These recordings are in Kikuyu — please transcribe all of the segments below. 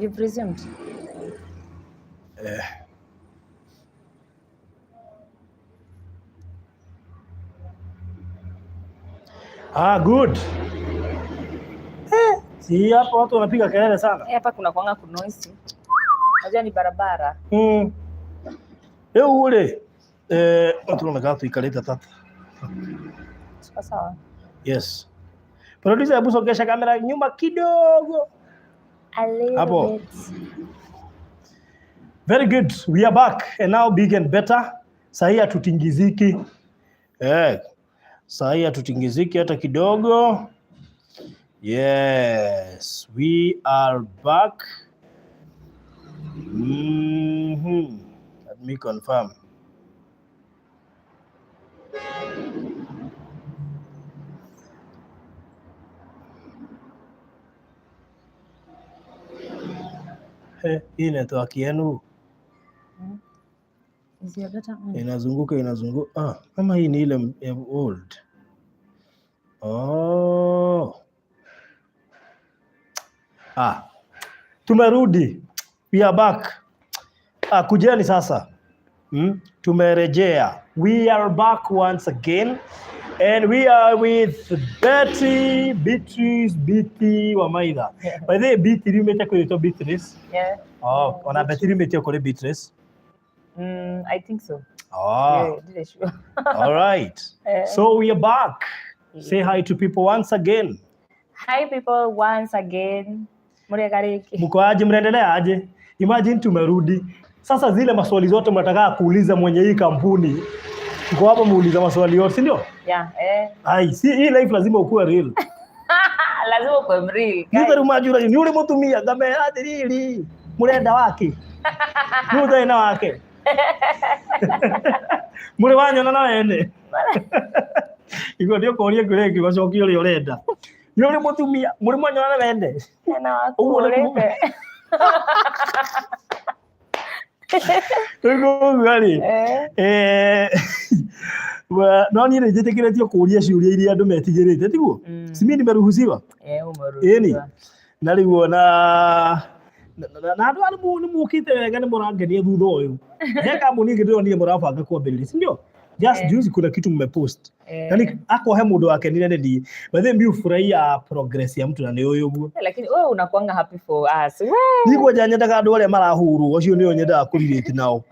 You've resumed. Eh. Ah, good. Eh, si hapa watu wanapiga kelele sana. Eh, hapa kuna kwanga kunoisi. Unajua ni barabara. Rĩu rĩ, eh, tũroneka tũikarĩte tata. Sawa sawa. Yes. Producer, hebu songesha kamera nyuma kidogo. A little Hapo. bit. Very good. We are back and now big and better. Sahi hatutingiziki. Eh. Sahi hatutingiziki hata kidogo. Yes, we are back. Let me confirm. Eh, hii network yenu Is your data on? Inazunguka inazunguka. Ah, kama hii ni ile old. Oh. Ah. Tumerudi. We are back. Ah, kujeni sasa. Tumerejea. We are back once again and we are with Betty, Beatrice, Betty Wamaitha. By the way, Betty riumĩte kwĩrĩtwo Beatrice. Yeah. Oh, ona Betty riumĩte kũrĩ Beatrice. I think so. Oh. Yeah, did I sure? All right. So we are back. Say hi to people once again. Hi people once again. Murega rĩngĩ. Mko aje, mnaendelea aje? Imagine tumerudi. Sasa zile maswali zote mnataka kuuliza mwenye hii kampuni. Tuko hapa muuliza maswali yote, si ndio? Yeah, eh. Ai, si hii life lazima ukuwe real. Lazima ukuwe real. Ni utaru majura ni ule mutumia ngamera atiriri. Murenda wake. Ni utai na wake. Muri wanyona na wene. Igua ndio koria ngure ngigacokia uria urenda. Ni uri mutumia, muri mwanyona na wene. Na waku Ũguo nĩguo. ũrĩte. Rĩu ũguo rĩ, no niĩ nĩ njĩtĩkĩrĩtio kũũria ciũria iria andũ metigĩrĩte, tiguo? Si mimi nimeruhusiwa? Umeruhusiwa. Ĩni. Na rĩu ona na andũ arĩa nĩ mũkĩte wega nĩ mũrangenia thutha ũyũ. He kambuni ĩngĩ ndĩronire mũrabanga kwambĩrĩria, si ndio? Just juzi kuna kitu mmepost. Yaani ako he mũndũ wakenire nĩ niĩ. By the way, mimi hufurahia progress ya mtu na nĩ ũyũ ũguo. Lakini wewe unakuanga happy for us. We. Niĩ kwanja nyendaga andũ arĩa marahũrwo, acio nĩo nyendaga kũrelate nao.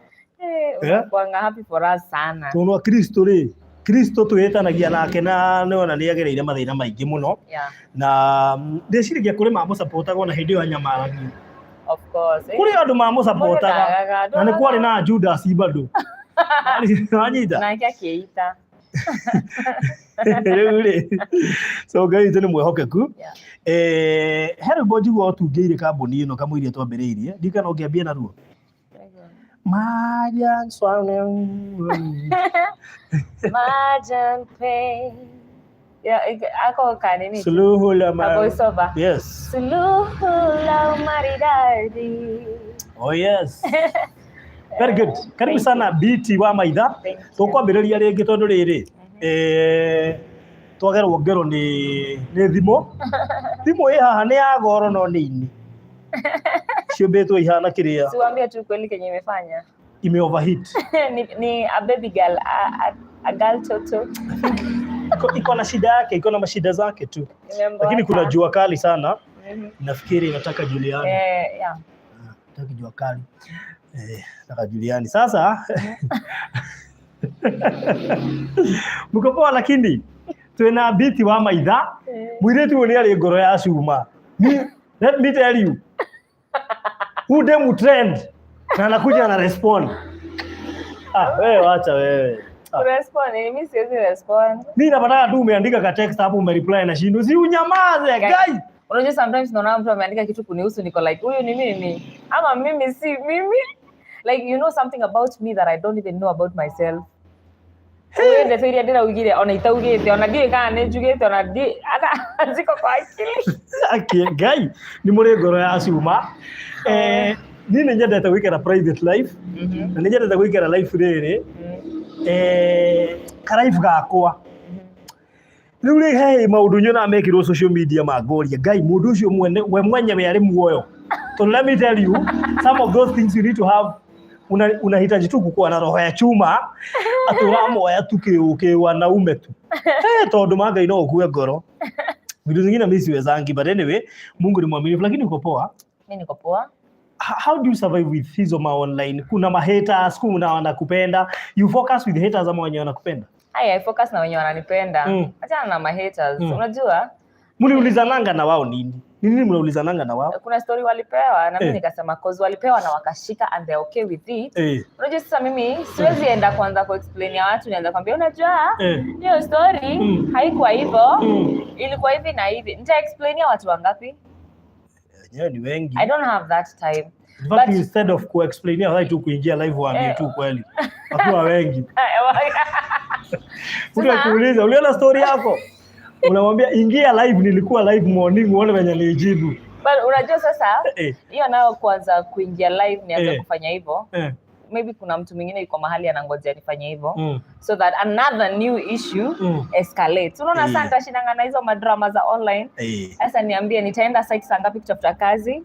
Unakuanga happy for us sana. Tondũ wa Kristo rĩ, Kristo twĩtanagia nake na nĩona nĩ agereire mathĩna maingĩ mũno. Na ndĩciragia kũrĩ mamũcapotaga ona hĩndĩ ĩyo anyamaragio. Of course. Kũrĩ andũ mamũcapotaga. Mũndũ Na nĩ kwarĩ na Judas bado. Wanyita? Nake akĩita. Rĩu rĩ, so Ngai witũ nĩ mwĩhokeku. He rwĩmbo njiguaga ũtungĩire kambuni ĩno kamũiria twambĩrĩirie. Ndiũĩ kana ũngĩambia naruo. Majan Majan Pain. Yeah, ako kanini? Suluhu la A voice over. Yes. Suluhu la umaridadi. Oh yes. Very good. Karibu sana Biti wa Maitha. Thank you. Tũkwambĩrĩria rĩngĩ tondũ rĩrĩ, twagerwo ngero nĩ thimũ. Thimũ ĩ haha nĩ ya goro no nĩ ini. Ciũmbĩtwo ihana kĩrĩa. Siwaambie tu kweli kenye imefanya. Ime overheat. Ni a baby girl, a girl toto. Iko na shida yake, iko na mashida zake tu. Imemboeka. Lakini kuna jua kali sana. Nafikiri nataka Juliani. Yeah. Nataka jua kali. Nataka Juliani. Sasa mko poa lakini twina Biti wa Maitha. Mũirĩtu ũyũ nĩ arĩ ngoro ya cuma. Let me tell you. Who dem trend na anakuja na respond. Ah, wewe wacha wewe. Kurespond, mimi siwezi respond. Mimi napataka tu umeandika ka text hapo umereply na shindo. Si unyamaze, Guy. guy. Unajua sometimes naona mtu ameandika kitu kunihusu niko like huyu ni mimi ama mimi si mimi. Like you know something about me that I don't even know about myself. Huyu ndeto iria ndĩraugire ona itaugĩte ona ndiũĩ kana nĩ njugĩte ona hata ziko kwa akili. Aki, Ngai, nĩ mũrĩ ngoro ya cuma. Niĩ nĩ nyendete gũikara private life. Na nĩ nyendete gũikara life rĩrĩ. Ka life gakwa. Rĩu rĩ, he maũndũ nyonaga mekĩrwo social media mangoria, Ngai, mũndũ ũcio mwene, we mwenyewe arĩ muoyo. So let me tell you some of those things you need to have. Unahitaji tu kukuwa na roho ya chuma atĩ ũramoya tu kĩ wanaume tu, tondũ ma Ngai no ũkue ngoro. Vitu zingine mimi siwezangi, but anyway, Mungu ni mwaminifu. Lakini uko poa? Mi niko poa. How do you survive with hizo ma online? Kuna ma haters, kuna wanakupenda. You focus with haters ama wenye wanakupenda? Haya, I focus na wenye wananipenda. Achana na ma haters. Unajua Mliulizananga na wao nini? Ni nini mnaulizananga na wao? Kuna story walipewa na mimi nikasema, cause walipewa na wakashika and they're okay with it. Unajua sasa mimi siwezi enda kwanza ku explain ya watu, nianza kwambia, unajua hiyo story haikuwa hivyo, ilikuwa hivi na hivi. Nita explainia watu wangapi? Wenyewe ni wengi. I don't have that time. In fact, But- instead of kuexplainia, wai tu kuingia live waambie tu kweli. Wakiwa wengi. Mtu akikuuliza, "Uliona story yako?" Unamwambia, "Ingia live, nilikuwa live morning, uone venye nilijibu." But unajua sasa hiyo nayo, kwanza kuingia live nianze kufanya hivyo, maybe kuna mtu mwingine yuko mahali anangojea nifanye hivyo so that another new issue escalates. Unaona sasa nitashindanga na hizo madrama za online. Sasa niambie, nitaenda site saa ngapi kutafuta kazi?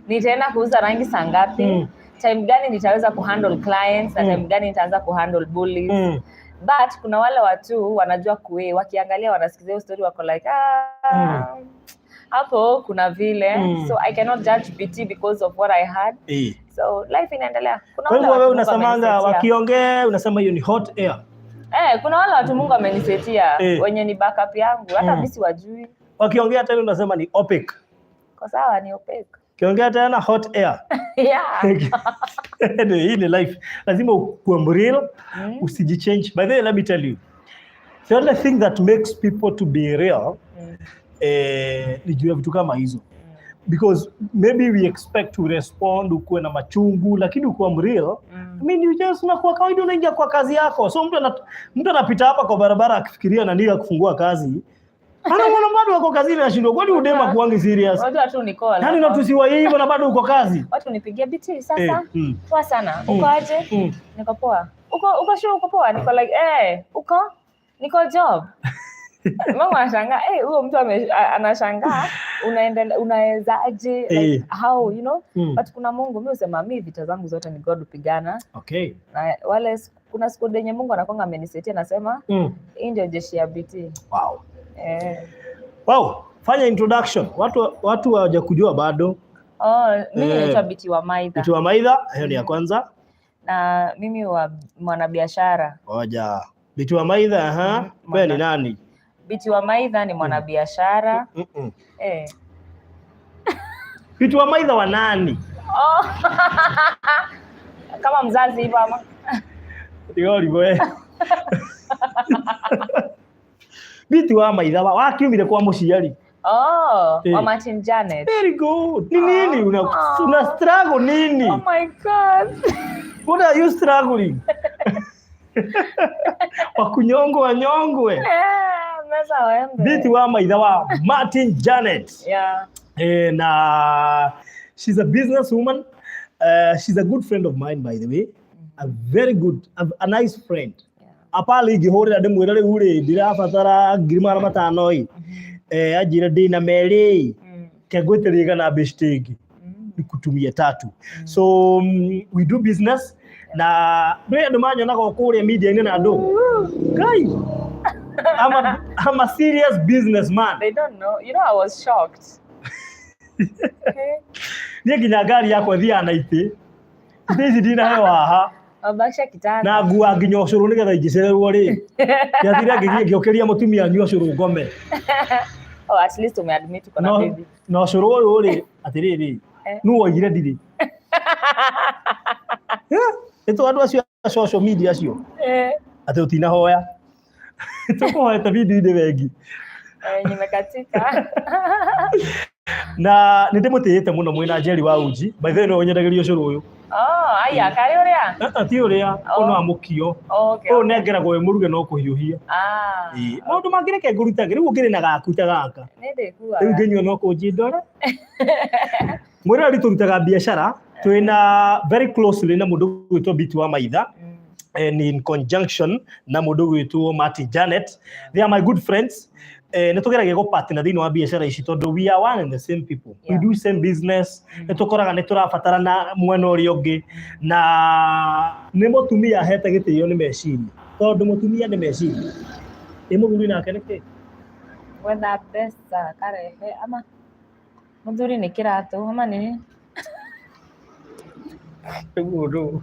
Nitaenda kuuza rangi saa ngapi? Time gani nitaweza kuhandle clients na time gani nitaanza kuhandle bullies? But kuna wale watu wanajua kuwe wakiangalia, wanasikiza hiyo story, wako like, "Ah, hapo kuna vile." So I cannot judge BT because of what I had. So life inaendelea. Kuna Kwa wale hivyo wewe watu Mungu unasemanga amenisetia. wakiongea, unasema hiyo ni hot air. Eh, kuna wale watu Mungu amenisetia wenye ni backup yangu, hata mimi siwajui. Wakiongea tena unasema ni opaque. Kwa sawa, ni opaque. Kiongea tena, hot air. Anyway, hii ni life. Lazima ukuwe real, usijichange. By the way, let me tell you. The only thing that makes people to be real ni juu ya vitu kama hizo. Because maybe we expect to respond ukuwe na machungu, lakini ukuwa real, I mean, you just unakuwa kawaida, unaingia kwa kazi yako. So mtu anapita hapa kwa barabara akifikiria nani ya kufungua kazi. Anaona bado wako kazini, anashindwa, kwani udema kuangi serious? Unajua tu ni call. Yaani unatusiwa hivyo na bado uko kazi. Watu nipigia, "BT, sasa poa sana. Uko aje?" "Niko poa." Uko sure uko poa?" Niko like, "Eh, uko? Niko job." Mama anashangaa, eh, huyo mtu anashangaa unaendelea, unawezaje, like how? But kuna Mungu. Mimi husema mi vita zangu zote ni God upigana. Na wale kuna siku yenye Mungu anakwanga amenisetia, nasema, "Hii ndio jeshi ya BT." Eh. Wow. Fanya introduction. Watu hawajakujua bado. Oh, mimi naitwa BT wa Maitha. Mtu wa Maitha, hiyo ni ya kwanza. Na mimi wa mwanabiashara. Ngoja. BT wa Maitha, aha. Wewe ni nani? BT wa Maitha ni mwanabiashara. Eh. BT wa Maitha wa nani? Oh. Kama mzazi hivyo ama? Ndio wewe. BT wa Maitha wa wakiumire kwa mũciari. Oh, wa Martin Janet. Very good. Ni nini una struggle nini? Oh my God. What are you struggling? Wakunyongwe wanyongwe. Eh, meza wembe. BT wa Maitha wa Martin Janet. Na she's a businesswoman. She's a good friend of mine, by the way. A very good, a nice friend. Apali ingĩhũrĩra ndĩmwĩre rĩu rĩ, ndĩrabatara 500,000 ĩ. Anjĩre ndĩna merĩ, kengwĩtĩria igana beshte ĩngĩ nikutumie tatu. So we do business na ndũĩ andũ manyonaga o kũrĩa media-inĩ na andũ. Guy, I'm a serious businessman. They don't know. You know, I was shocked. Okay. Niĩ nginya ngari yakwa ĩthiaga na itĩ ici ndinaheo haha. Wabakisha kitanda. Na ngua nginya ũcũrũ nĩgetha ingĩcererwo rĩ, gĩathire ngĩũkĩria mũtumia anyue ũcũrũ ngome. Oh, at least umeadmit uko na No, baby. na ũcũrũ ũyũ rĩ, atĩrĩrĩ, nũ woigire ndirĩ? Nĩ to andũ acio a social media acio atĩ ũtinahoya tũkũhoete video-inĩ wengi. Eh, nimekatika. Na nĩ ndĩmũtĩĩte mũno mwĩna Njeri wa Uji. By the way, no ũnyendagĩria ũcũrũ ũyũ. Oh, aya, karĩ ũrĩa? Ah, ah, ti ũrĩa ũyũ no amũkio. Oh, okay. Ũyũ nengeragwo wĩ mũruge no kũhiũhia. Ah. Ĩĩ, maũndũ mangĩ reke ngũrutage rĩu ũngĩrĩ na gaku ta gaka. Nĩ ndĩkuaga. Rĩu ngĩnyua no kũnjindore. Mwĩrori, tũrutaga biacara twĩna very closely na mũndũ gwĩtwo BT wa Maitha and in conjunction na mũndũ gwĩtwo Martin Janet. They are my good friends. Nĩ tũgeragia gũpartner thĩinĩ wa biacara ici tondũ we are one and the same people. We do same business. Nĩ tũkoraga nĩ tũrabatarana mwena ũrĩa ũngĩ, na nĩ mũtumia ahete gĩtĩo nĩ meciria, tondũ mũtumia nĩ meciria. Ĩ mũthuri nake nĩ kĩ? Gwetha mbeca karehe, ama mũthuri nĩ kĩratũ ama nĩ Mũndũ.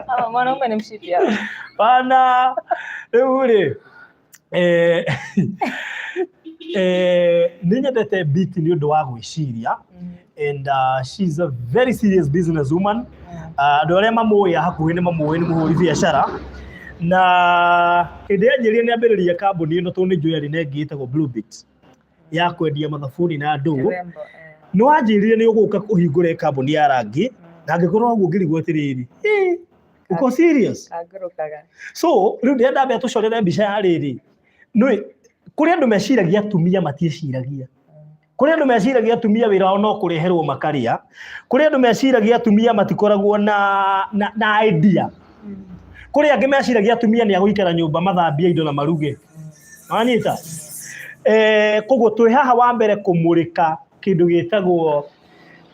Ama mwanaume ni mshipi hapo. Bana, rĩu rĩ, nĩ nyendete Biti nĩ ũndũ wa gwĩciria, and she's a very serious business woman. Andũ arĩa mamũĩ a hakuhĩ nĩ mamũĩ nĩ mũhũri biacara, na hĩndĩ yanjĩrĩria nĩ ambĩrĩria kambuni ĩno, tondũ nĩ njũĩ arĩ na ĩngĩ ĩtagwo Bluebit ya kwendia mathabuni na ndũũ. Rembo, eh. Nĩ wanjĩrire nĩ ũgũka ũhingũre kambuni ya rangi, na ngĩkorwo ũguo ngĩrigwo atĩrĩrĩ, "Ĩ, uko serious?" Kangũrũkaga. So rĩu ndĩrenda mbea tũcorere mbica ya rĩrĩ, nĩ kũrĩ andũ meciragia atumia matiĩciragia, kũrĩ andũ meciragia atumia wĩra wao no kũreherwo makarĩa, kũrĩ andũ meciragia atumia matikoragwo na idea, kũrĩ angĩ meciragia atumia nĩ agũikara nyũmba mathambie indo na maruge. Wanyita? Koguo twĩ haha wa mbere kũmũrĩka kĩndũ gĩtagwo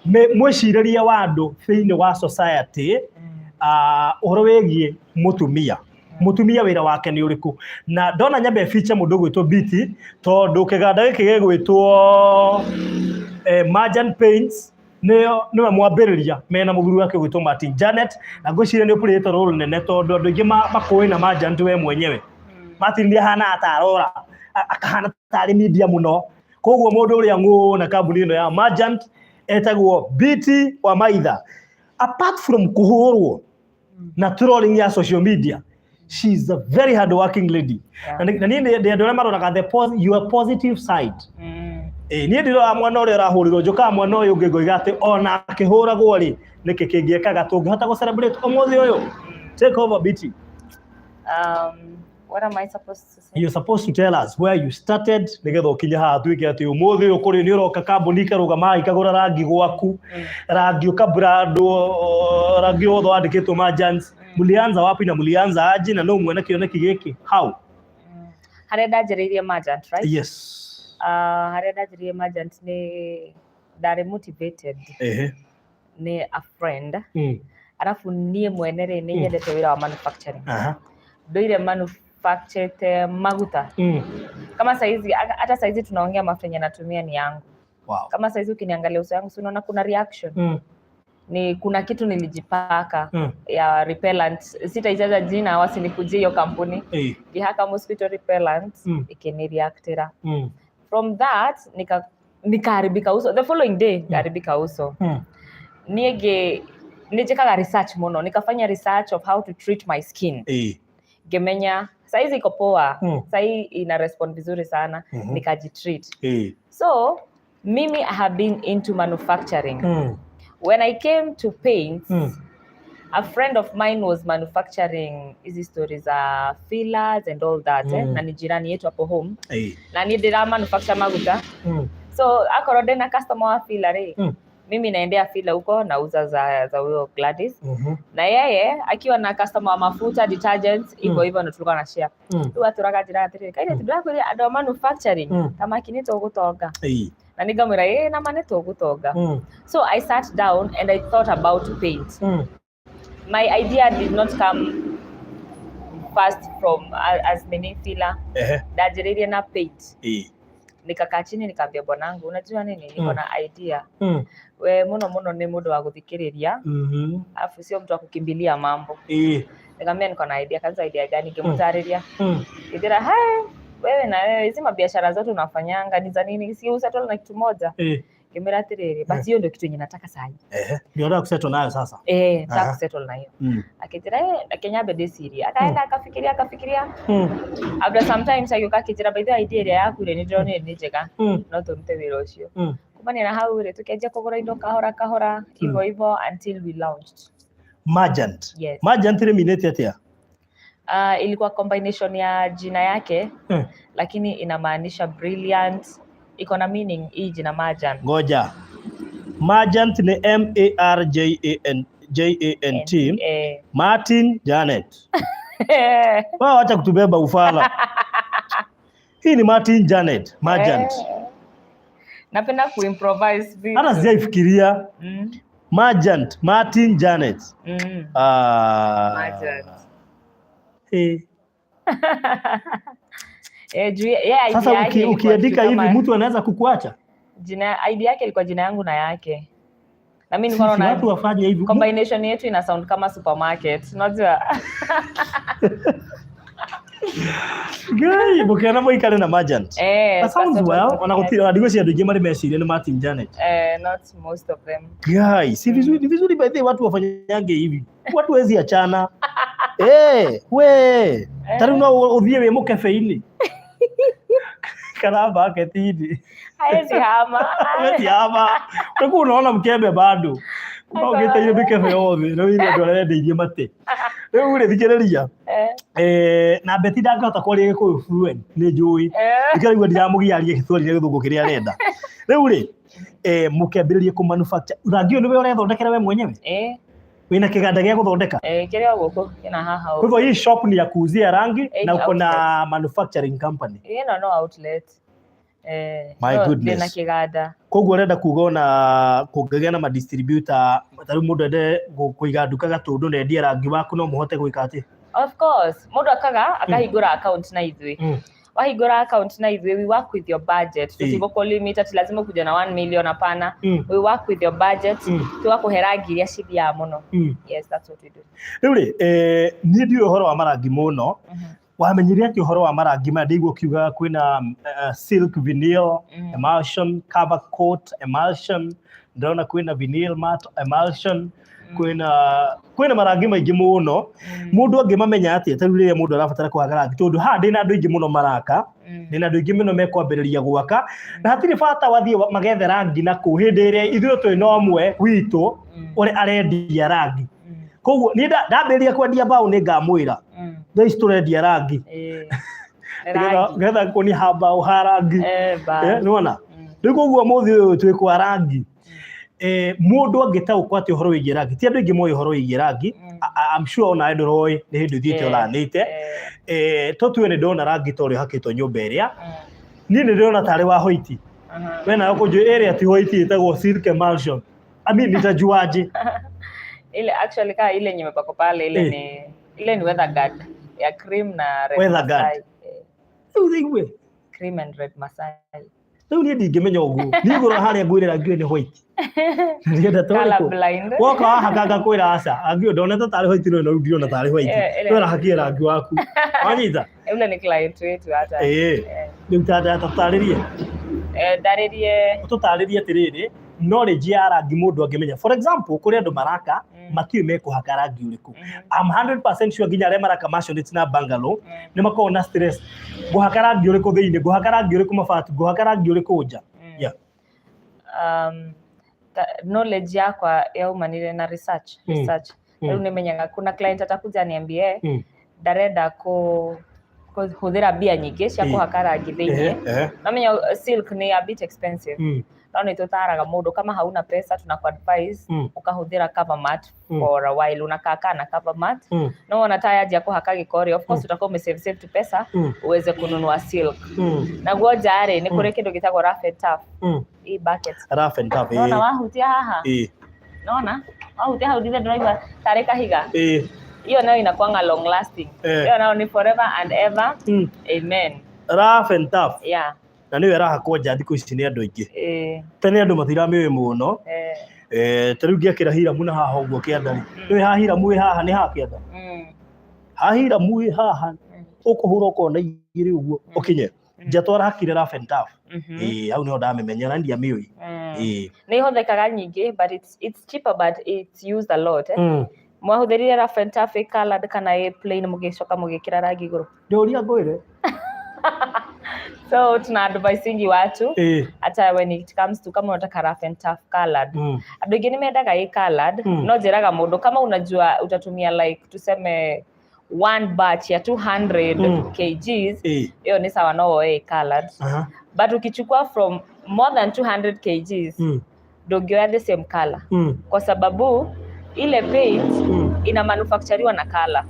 mwĩcirĩrie wa andũ thĩinĩ wa society, ũhoro wĩgiĩ mũtumia. Mũtumia wĩra wake nĩ ũrĩkũ? Na ndona nyambe feature mũndũ ũgwĩtwo Biti, tondũ kĩganda gĩkĩ gĩgwĩtwo Marjan Paints nĩyo nĩwe mwambĩrĩria mena mũthuri wake ũgwĩtwo Martin Janet, na ngwĩciria nĩ ũpurĩte role nene tondũ andũ aingĩ makũĩ na Marjan we mwenyewe. Martin nĩ ahana ta arora, akahana tarĩ media mũno, koguo mũndũ ũrĩa ng'ũ na kambuni ĩno ya Marjan etagwo Biti wa Maitha. Apart from kũhũrwo na trolling ya social media, she is a very hard working lady. Na niĩ ndĩ andũ arĩa maroraga your positive side. Ĩ niĩ ndiroraga mwena ũrĩa ũrahũrirwo, njũkaga mwena ũyũ ũngĩ ngoiga atĩ ona akĩhũragwo rĩ, nĩkĩ kĩngĩekaga tũngĩhota gũ celebrate ũmũthĩ ũyũ. Take over, Biti. What am I supposed to say? You're supposed to tell us where you started nĩgetha ũkinye haha tuĩke atĩ ũmũthĩ ũyũ kũrĩ nĩ ũroka kambuni ikarũgama ikagũra rangi gwaku, rangi ũkabrandwo, rangi wothe wandĩkĩtwo Marjans. Mlianza wapi na mlianza aje, na no mwene kĩoneki gĩkĩ how? Harĩa ndanjĩrĩirie Marjant, right? Yes. Harĩa ndanjĩrĩirie Marjant nĩ ndarĩ motivated nĩ a friend. Arabu niĩ mwene rĩ, nĩ nyendete wĩra wa manufacturing. Ndoire manufacturete maguta. Kama saizi, hata saizi tunaongea, mafuta yenye natumia ni yangu. Kama saizi ukiniangalia uso yangu, si unaona kuna reaction? Ni kuna kitu nilijipaka ya repellent, sitaitaja jina wasinikujie hiyo kampuni. Ngĩhaka mosquito repellent, ikinireactĩra. From that nikaharibika uso. The following day nikaharibika uso. Niĩ nĩ njĩkaga research mũno, nikafanya research of how to treat my skin. Ngĩmenya saizi iko poa. Sahii ina respond vizuri sana. Nikajitreat. So mimi I have been into manufacturing. When I came to paints, a friend of mine was manufacturing hizi stories za fillers and all that, eh? Na ni jirani yetu hapo home. Na niĩ ndĩra manufacture maguta. So akorwo ndĩna customer wa filler rĩ, mimi naendea filler huko, nauza za huyo Gladys, na yeye akiwa na customer wa mafuta, detergents, hivyo hivyo ndo tulikuwa na share. Rĩu atũraga njĩra atĩrĩrĩ, kairĩtu, ndĩrakwĩra andũ a manufacturing ta maki nĩ tũgũtonga. Na nĩngamwĩra ĩ nama nĩ tũgũtonga. So I sat down and I thought about paint. My idea did not come first from as many filler. Ndanjĩrĩirie na paint. Nikakaa chini, nikaambia bwanangu, "Unajua nini, niko na idea." We mũno mũno nĩ mũndũ wa gũthikĩrĩria, alafu sio mtu wa kukimbilia mambo. Nikamwambia niko na idea. Kanza, "Idea gani?" Ngĩmũtarĩria. Ngĩthira, "Hai, wewe na wewe, hizi mabiashara zote unafanyanga ni za nini? Si usettle na kitu moja?" Ngĩmwĩra atĩrĩrĩ, but hiyo ndio kitu yenye nataka sahi. Ehe. Ndio unataka kusettle nayo sasa. Eh, nataka kusettle na hiyo. Akĩnjĩra, "Eh, reke nyambe ndĩcirie." Akaenda akafikiria, akafikiria. After sometimes agĩũka akĩnjĩra, "By the way, idea ĩrĩa yaku rĩ, nĩ ndĩronire nĩ njega. No tũrute wĩra ũcio." Kumania na hau rĩ, tũkĩanjia kũgũra indo kahora kahora, hivyo hivyo until we launched. Marjant. Yes. Marjant rĩminĩte atĩa? Ilikuwa combination ya jina yake, lakini inamaanisha brilliant. Iko na meaning hii jina Marjan. Ngoja. Marjant ni M A R J A N J A N T. Eh. Martin Janet. Wewe wacha kutubeba ufala. Hii ni Martin Janet, Merchant. Eh. Napenda kuimprovise vitu. Hata sijaifikiria. Merchant, Martin Janet. Ah. Merchant. Eh. Eh, juu yeye idea Sasa yake ilikuwa ukiandika kitu hivi kama mtu anaweza kukuacha. Jina idea yake ilikuwa jina yangu na yake. Na mimi nilikuwa Sisi naona watu wafanye hivi. Combination yetu ina sound kama supermarket. Unajua? Ngai, mũkĩona mũikare na Merchant. Eh, That sounds that's well. what Ona gũtirĩ ona ndigwĩciria andũ aingĩ marĩ meciria nĩ Martin Janet. Eh, not most of them. Guys, si vizuri, ni vizuri by the way watu wafanyange hivi. Watu wezi achana. Eh, we. Ta rĩu no ũthiĩ wĩ mũkebe-inĩ. Kana bucket-inĩ. Haezi hama. Hawezi hama. Rĩu unaona mkebe bado. Ũgĩte mĩkebe yothe, rĩu ile andũ arĩa endeirie mate. Rĩu rĩ thikĩrĩria. Eh. Eh, na Betty ndangĩhota kwaria Gĩkũyũ fluent, nĩ njũĩ. Eh. Nĩkĩo raigua ndiramũgia arie Gĩthweri na Gĩthũngũ kĩrĩa arenda. Rĩu rĩ, eh, mũkĩambĩrĩria kũ manufacture rangi ũyũ nĩwe ũrethondekera we mwenyewe? Eh. Wĩna kĩganda gĩa gũthondeka? Eh, kĩrĩa gũkũ kĩna haha Kwa hivyo hii shop ni ya kuuzia rangi Eight na uko na outlets. manufacturing company. Ĩno no outlet. Eh, My no, goodness. ndĩna kĩganda. Koguo ũrenda kuga ona kũngĩgĩa na madistributor, ta rĩu mũndũ ende kũiga nduka Gatũndũ na endie rangi waku no mũhote gwĩka atĩ? Of course, mũndũ akaga akahingũra account na ithuĩ. Wahingũra account na ithuĩ, we work with your budget. Tũtigũkũ limit ati lazima kuja na 1 million, hapana. We work with your budget. Tũgakũhe rangi iria cithiaga mũno. Yes, that's what we do. Rĩu rĩ, eh, niĩ ndiũĩ ũhoro wa marangi mũno. Wamenyire atĩ ũhoro wa marangi maya? Ndĩigua ũkiuga kwĩna silk vinyl, emulsion, cover coat emulsion, ndĩrona kwĩna vinyl mat emulsion, kwĩna marangi maingĩ mũno. Mũndũ angĩmamenya atĩa ta rĩu rĩrĩa mũndũ arabatara kũhaka rangi? Tondũ haha ndĩna andũ aingĩ mũno maraka, ndĩna andũ aingĩ mũno mekwambĩrĩria gwaka na hatirĩ bata wathiĩ magethe rangi na kũu hĩndĩ ĩrĩa ithuĩ twĩ na ũmwe witũ ũrĩa arendia rangi. Koguo niĩ ndambĩrĩria kwendia mbaũ nĩ ngamwĩra thaa ici tũrendia rangi. Nĩ Nĩgetha rangi. nĩgetha kuonia ha mbaũ ha rangi. Eh, bas. Eh, nĩwona rĩu koguo mũthĩ ũyũ twĩ kwa rangi. Eh, mũndũ angĩtaũkwo atĩ ũhoro wĩgiĩ rangi, ti andũ aingĩ moĩ ũhoro wĩgiĩ rangi. I'm sure onawe ndũroĩ, nĩ hĩndĩ ũthiĩte ũranĩte. Eh, tũtue nĩ ndona rangi ta ũrĩa ũhakĩtwo nyũmba ĩrĩa, niĩ nĩ ndĩrona tarĩ wa white. We nawe kũnjũ ĩrĩa ti white, ĩtagwo silk emulsion. I mean, nitajuaje? Ile actually kaa ile yenye imepakwa pale ile ni ile ni weather guard ya cream na red Weather guard. Masai. Eh, Rĩu thĩigue. Cream and red Masai. Rĩu niĩ ndingĩmenya ũguo, niĩ igũrũ harĩa ngwĩre rangi ũyũ nĩ white. Ndĩrenda Color tũrĩkũ blind. woka wahaka ngakwĩra aca rangi ũyũ ndonete tarĩ white, no rĩu ndirona tarĩ white. Eh, we ũrahakia rangi waku wanyita. Ule ni client wetu hata. Ĩĩ. Rĩu tatarĩrie. Eh, ndarĩrie. Tũtarĩrie atĩrĩrĩ, knowledge ya rangi mũndũ angĩmenya, for example, kũrĩ andũ maraka matiũĩ mekũhaka rangi ũrĩkũ. I'm 100% sure nginya arĩa maraka maisonette na bungalow nĩ makoragwo na stress, ngũhaka rangi ũrĩkũ thĩinĩ, ngũhaka rangi ũrĩkũ mabati, ngũhaka rangi ũrĩkũ nja. Yeah. Knowledge yakwa yaumanire na research. Research. Rĩu nĩmenyaga kuna client atakuja aniambie ndarenda kũhũthĩra mbia nyingĩ cia kũhaka rangi thĩinĩ. Namenya silk ni a bit expensive. No nĩ tũtaraga mũndũ kama hauna pesa tunakuadvise ukahũthĩra cover mat for a while, unakaa kaa na cover mat. No wona ta yanjia kũhaka gĩko rĩ, of course utakuwa umesave save tu pesa uweze kununua silk. Naguo nja rĩ, nĩ kũrĩ kĩndũ gĩtagwo rough and tough. Hii bucket. Rough and tough. Nona wahutia haha? Ĩĩ. Nona wahutia hau ndithe ndĩraigua tarĩ kahiga. Ĩĩ. Hiyo nayo inakuanga long lasting. Hiyo nayo ni forever and ever. Amen. Rough and tough. Yeah. Na nĩyo ĩrahakwo nja thikũ ici nĩ andũ aingĩ. Tene andũ matiramĩũĩ mũno. Eh, ta rĩu ngĩakĩra hiramu na haha ũguo kĩanda rĩ, nĩũĩ haha hiramu ĩ haha nĩ haha kĩanda. Haha hiramu ĩ haha ũkũhũra ũkona igĩrĩ ũguo ũkinye nja twarahakire rough and tough. Ĩĩ, hau nĩho ndamĩmenya na ndiamĩũĩ. Ĩĩ. Nĩ ihũthĩkaga nyingĩ, but it's cheaper, but it's used a lot, eh? Mwahũthĩrire rough and tough ĩ colored kana ĩ plain mũgĩcoka mũgĩkĩra rangi igũrũ? Ndĩũria ngwĩre. So tuna advisingi watu hata when it comes to kama unataka rough and tough colored. Andũ aingĩ nĩ mendaga ĩ colored. No njĩraga mũndũ kama unajua utatumia like tuseme one batch ya 200 kgs, hiyo ni sawa, no woe ĩ colored. But ukichukua from more than 200 kgs, ndũngĩoya the same color kwa sababu ile paint ina manufacturiwa na color.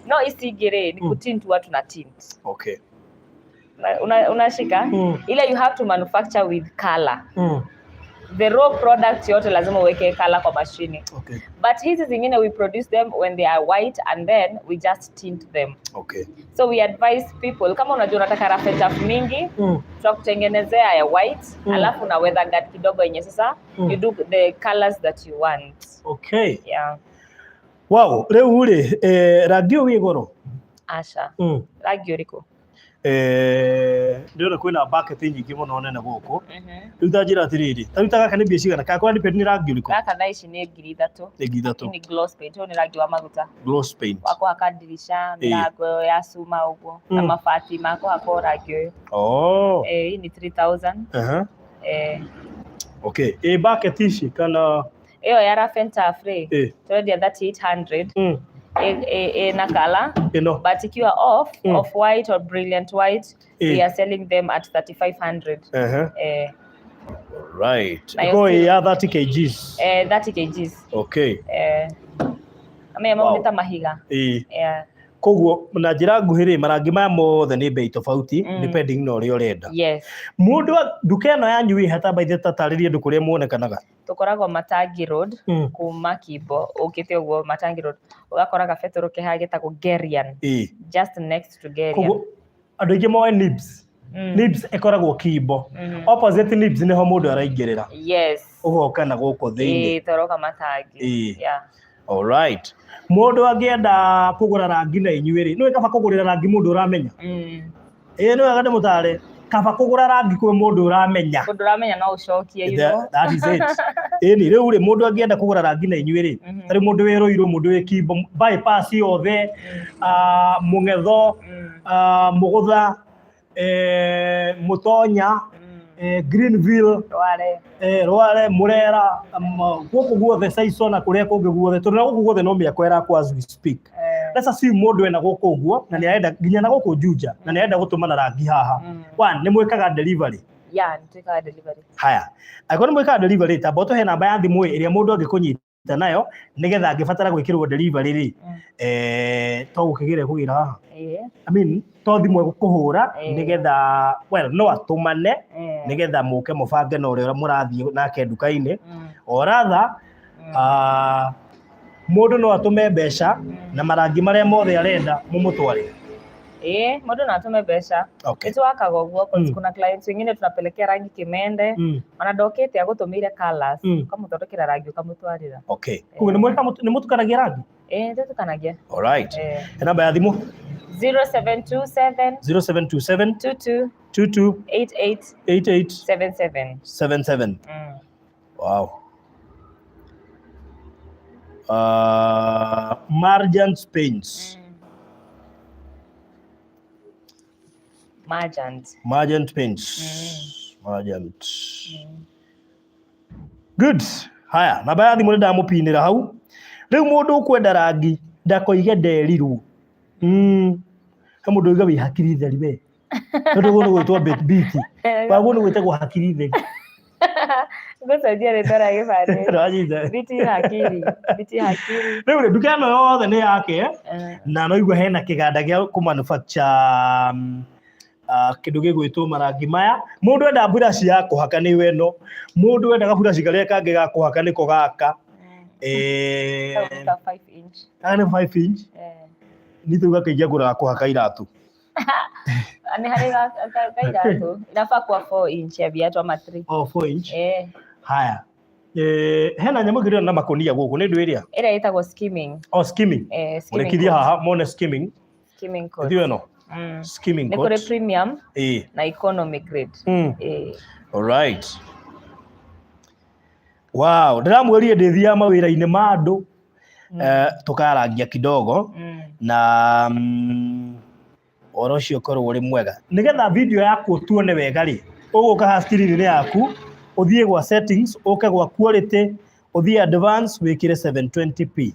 No ici ingĩ rĩ, ni kutint, watu na tint. Unashika ile you have to manufacture with color. The raw product yote lazima uweke color kwa mashini. But hizi zingine, we produce them when they are white and then we just tint them. So we advise people, kama unajua unataka rough and tough mingi, tutakutengenezea ya white, alafu na weather guard kidogo yenye sasa you do the colors that you want. Yeah. Wow, rĩu rĩ, rangi ũyũ wĩ goro? Asha. Rangi ũrĩkũ? Ndĩrona kwĩna bucket nyingĩ mũno nene gũkũ. Rĩu ta njĩra atĩrĩrĩ, ta rĩu ta gaka nĩ mbia cigana? Kana kwa nĩ rangi ũrĩkũ? Gaka thaa ici nĩ 3000. Nĩ 3000. Ni gloss paint, ũyũ nĩ rangi wa maguta. Gloss paint. Wa kũhaka ndirisha, mĩrango ya cuma ũguo, na mabati ma kũhakwo rangi ũyũ. Hii ni 3000. Okay, ĩ bucket ici kana? Ĩyo ya rough and tough rĩ, tũrendia 3800. Ĩ na color. Ĩno. But ikiwa off off white or brilliant white, we are selling them at 3500. Nayo Ĩkorwo ĩ ya 30 kgs? 30 kgs. Ame maumĩta mahiga. Yeah. Koguo na njĩra nguhĩ rĩ, marangi maya mothe nĩ bei tofauti depending na ũrĩa ũrenda. Yes. Mũndũ nduka ĩno yanyu ĩ hatamba ithe, tatarĩrie andũ kũrĩa muonekanaga. Tũkoragwo Matangi Road. Kuma Kimbo ũkĩte ũguo Matangi Road, ũgakora gabetũrũ ke haha getagwo Gerian. Just next to Gerian. Koguo andũ aingĩ moe Nibs. Nibs ĩkoragwo Kimbo. Opposite Nibs nĩho mũndũ araingĩrĩra. Ũgoka na gũkũ thĩinĩ. Ĩĩ, toroka Matangi. Yeah. Alright. Mũndũ angĩenda kũgũra rangi na inyuĩ rĩ, nĩwe kaba kũgũrĩra rangi mũndũ ũramenya? Ĩĩ, nĩ wega ndĩmũtare. Kaba kũgũra rangi kwĩ mũndũ ũramenya. Mũndũ ũramenya no ũcokie, you know. That is it. Ĩni rĩu rĩ, mũndũ angĩenda kũgũra rangi na inyuĩ rĩ, tarĩu mũndũ wĩ Ruiru, mũndũ wĩ Kimbo, bypass yothe, Mũng'etho, Mũgũtha, Mũtonya, Greenville, Rware. Rware, Murera, gũkũ guothe Saiso na kũrĩa kũngĩ guothe, tondũ na gũkũ guothe no mĩako ĩrakwo as we speak. Let's assume mũndũ ena gũkũ ũguo na nĩ arenda nginya na gũkũ Juja na nĩ arenda gũtũmana rangi haha. One, nĩ mwĩkaga delivery? Yeah, nĩtwĩkaga delivery. Haya, angĩkorwo nĩ mwĩkaga delivery, tamba ũtũhe namba ya thimũ ĩrĩa mũndũ angĩkũnyita nayo nĩgetha angĩbatara gwĩkĩrwo delivery rĩ, to gũkĩgĩra kũgĩra haha. I mean, to thimũ egũkũhũra nĩgetha, well, no atũmane nĩgetha mũke mũbange na ũrĩa mũrathiĩ nake nduka-inĩ. Or rather, mũndũ no atũme mbeca na marangi marĩa mothe arenda mũmũtwarĩre? Ĩĩ, mũndũ no atũme mbeca. Nĩtwakaga ũguo 'cause kuna clients wengine tunapelekea rangi Kimende, ona ndokĩte agũtũmĩire colours, ũkamũthondekera rangi ũkamũtwarĩra. Okay. Koguo nĩ mũtukanagia rangi? Ĩĩ, nĩtũtukanagia. Alright. Namba ya thimũ? 0727 0727 22 22 88 88 77. 77. Wow. Margent Paints. Margent. Margent Paints. Margent. Good. Haya, namba ya thimũ nĩ ndamũpinĩra hau. Rĩu mũndũ ũkwenda rangi ndakoige nderirwo. He mũndũ uiga wĩ hakiri theri we. Tondũ ũguo nĩ gwĩtwo biti. Waguo nĩ gwĩtagwo hakiri theri. Ngũcenjia rĩtwa rĩa gĩbandĩ. Ndwanyita. Biti hakiri. Biti hakiri. Rĩu rĩ, nduka ĩno yothe nĩ yake na no igua hena kĩganda gĩa kũ manufacture kĩndũ gĩgwĩtwo marangi maya. Mũndũ enda mburaci ya kũhaka nĩ ĩno, mũndũ enda gaburaci karĩa kangĩ ga kũhaka nĩko gaka. Kau nĩ ka 5 inch. Gaka nĩ 5 inch. Nĩ tũu gakaingĩ ngũraga kũhaka iratũ. Nĩ harĩ ga iratũ. Inafaa kuwa 4 inch ya viatu ama 3. Oh, 4 inch. Haya, hena nyamũ ĩngĩ na makũnia gũkũ, nĩ ndũ ĩrĩa? Ĩrĩa ĩtagwo skimming. Oh, skimming. Skimming Mũrĩkithia coat. haha mone skimming. Skimming coat. Ĩthiĩ ĩno. Skimming Nĩ coat. kũrĩ premium na economy grade. Alright. Wow, ndĩramwĩrire ndĩthiaga mawĩra-inĩ ma andũ, tũkarangia kidogo na ũhoro ũcio ũkorwo ũrĩ mwega. Nĩgetha video yaku tuone wega rĩ, ũgũka haha screen-inĩ yaku, ũthiĩ gwa settings, ũke gwa quality, ũthiĩ advance, wĩkĩre 720p.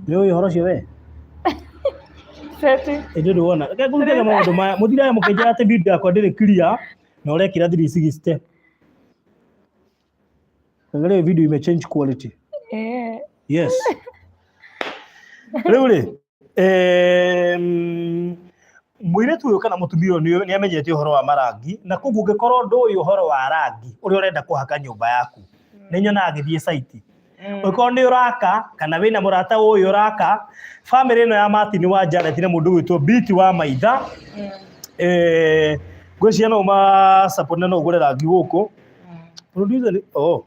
Nĩ ũĩ ũhoro ũcio we? Setting. Ĩndĩ ndũwona. Reke ngũrutĩre maũndũ maya. Mũtiraga mũkĩnjĩra atĩ video yakwa ndĩrĩ clear na ũrekĩra 360. Angalia video ime change quality. Yes. Rĩu rĩ, Mũirĩtu ũyũ kana mũtumia ũyũ nĩ amenyete ũhoro wa marangi, na koguo ũngĩkorwo ndũĩ ũhoro wa rangi ũrĩa ũrenda kũhaka nyũmba yaku, nĩ nyonaga agĩthiĩ site. Ũngĩkorwo nĩ ũraka kana wĩna mũrata ũyũ ũraka, bamĩrĩ ĩno ya Martin wa Janet na mũndũ ũgwĩtwo Biti wa Maitha, ngwĩciria no ũma support na no ũgũre rangi gũkũ. Producer nĩ, oh.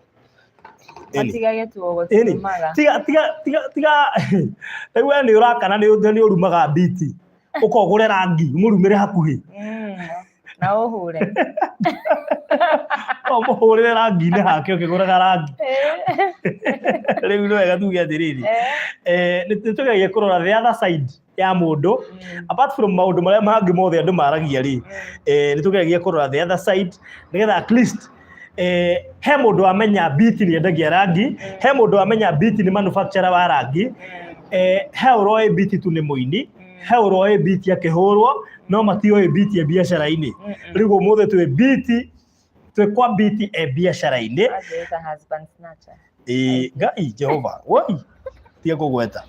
Ĩni. Matigage tu Ĩni. gũtirumaga. Tiga tiga tiga tiga, rĩu we nĩ ũraka na nĩ ũrumaga Biti, ũkogũre rangi ũmũrumĩre hakuhĩ. Na ũhure. No ũmũhũrĩre rangi-inĩ hake ũkĩgũraga rangi. Rĩu nĩ wega tuge atĩrĩrĩ, nĩ tũgeragia kũrora the other side ya mũndũ, apart from maũndũ marĩa mangĩ mothe andũ maragia rĩ, nĩ tũgeragia kũrora the other side nĩgetha at least he mũndũ wamenya Biti nĩ endagia rangi, he mũndũ wamenya Biti nĩ manufacturer wa rangi, he ũroĩ Biti tu nĩ mũini, he ũroĩ Biti akĩhũrwo, no matioĩ Biti e biacara-inĩ. Rĩu ũmũthĩ twĩ Biti, twĩ kwa Biti e biacara-inĩ. Ajeita husband snatcher. Ĩĩ, Ngai Jehova, woi, tiga kũgweta.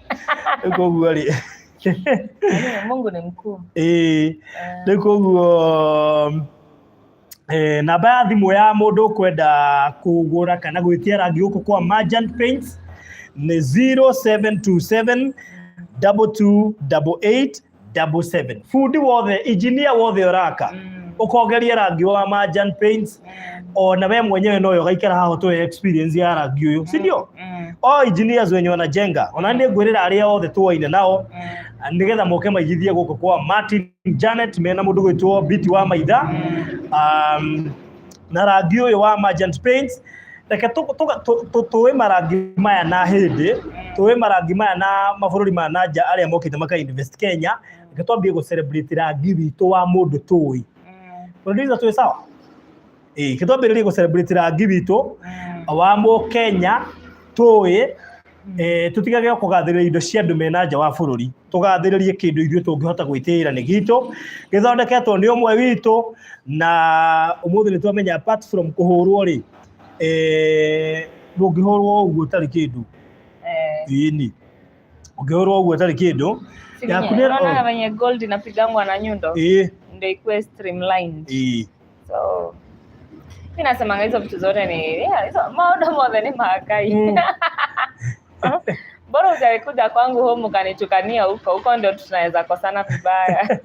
Rĩu koguo rĩ, Lakini Mungu ni mkuu. Ĩĩ, rĩu koguo namba ya thimũ ya mũndũ ũkwenda kũgũra kana gwĩtia rangi gũkũ kwa Merchant Paints nĩ 0727 2288 77. Bundi wothe, engineer wothe ũraka, ũkongeria rangi wa Merchant Paints, ona we mwenyewe no ũgaikara haha ũtũhe experience ya rangi ũyũ, si ndio? O engineers wenye wanajenga, ona nĩ ngwĩrĩra arĩa othe tuoine nao nĩgetha moke maigithie gũkũ kwa Martin Janet mena mũndũ gwĩtwo Biti wa Maitha, na rangi ũyũ wa Merchant Paints. Reke tũĩ marangi maya na hĩndĩ tũĩ marangi maya na mabũrũri ma na nja arĩa mokĩte maka invest Kenya, reke twambie gũ celebrate rangi witũ wa mũndũ tũĩ. Producer, twĩ sawa? Ĩĩ, reke twambĩrĩrie gũ celebrate rangi witũ wa mũkenya tũĩ, tũtigage kũgathĩrĩria indo cia andũ mena nja wa bũrũri, tũgathĩrĩrie kĩndũ ithuĩ tũngĩhota gwĩtĩĩra nĩ gitũ, gĩthondeketwo nĩ ũmwe witũ. Na ũmũthĩ nĩ twamenya apart from kũhũrwo rĩ, ndũngĩhũrwo ũguo ũtarĩ kĩndũ. Ĩni, ũngĩhũrwo ũguo ũtarĩ kĩndũ yaku nĩ Unaona venye gold inapigangwa na nyundo ndio ikuwe streamlined. So mi nasemanga hizo vitu zote ni, yeah, hizo maũndũ mothe nĩ ma Ngai. Bora hujakuja kwangu home ukanitukania huko huko, ndio tunaweza kosana vibaya.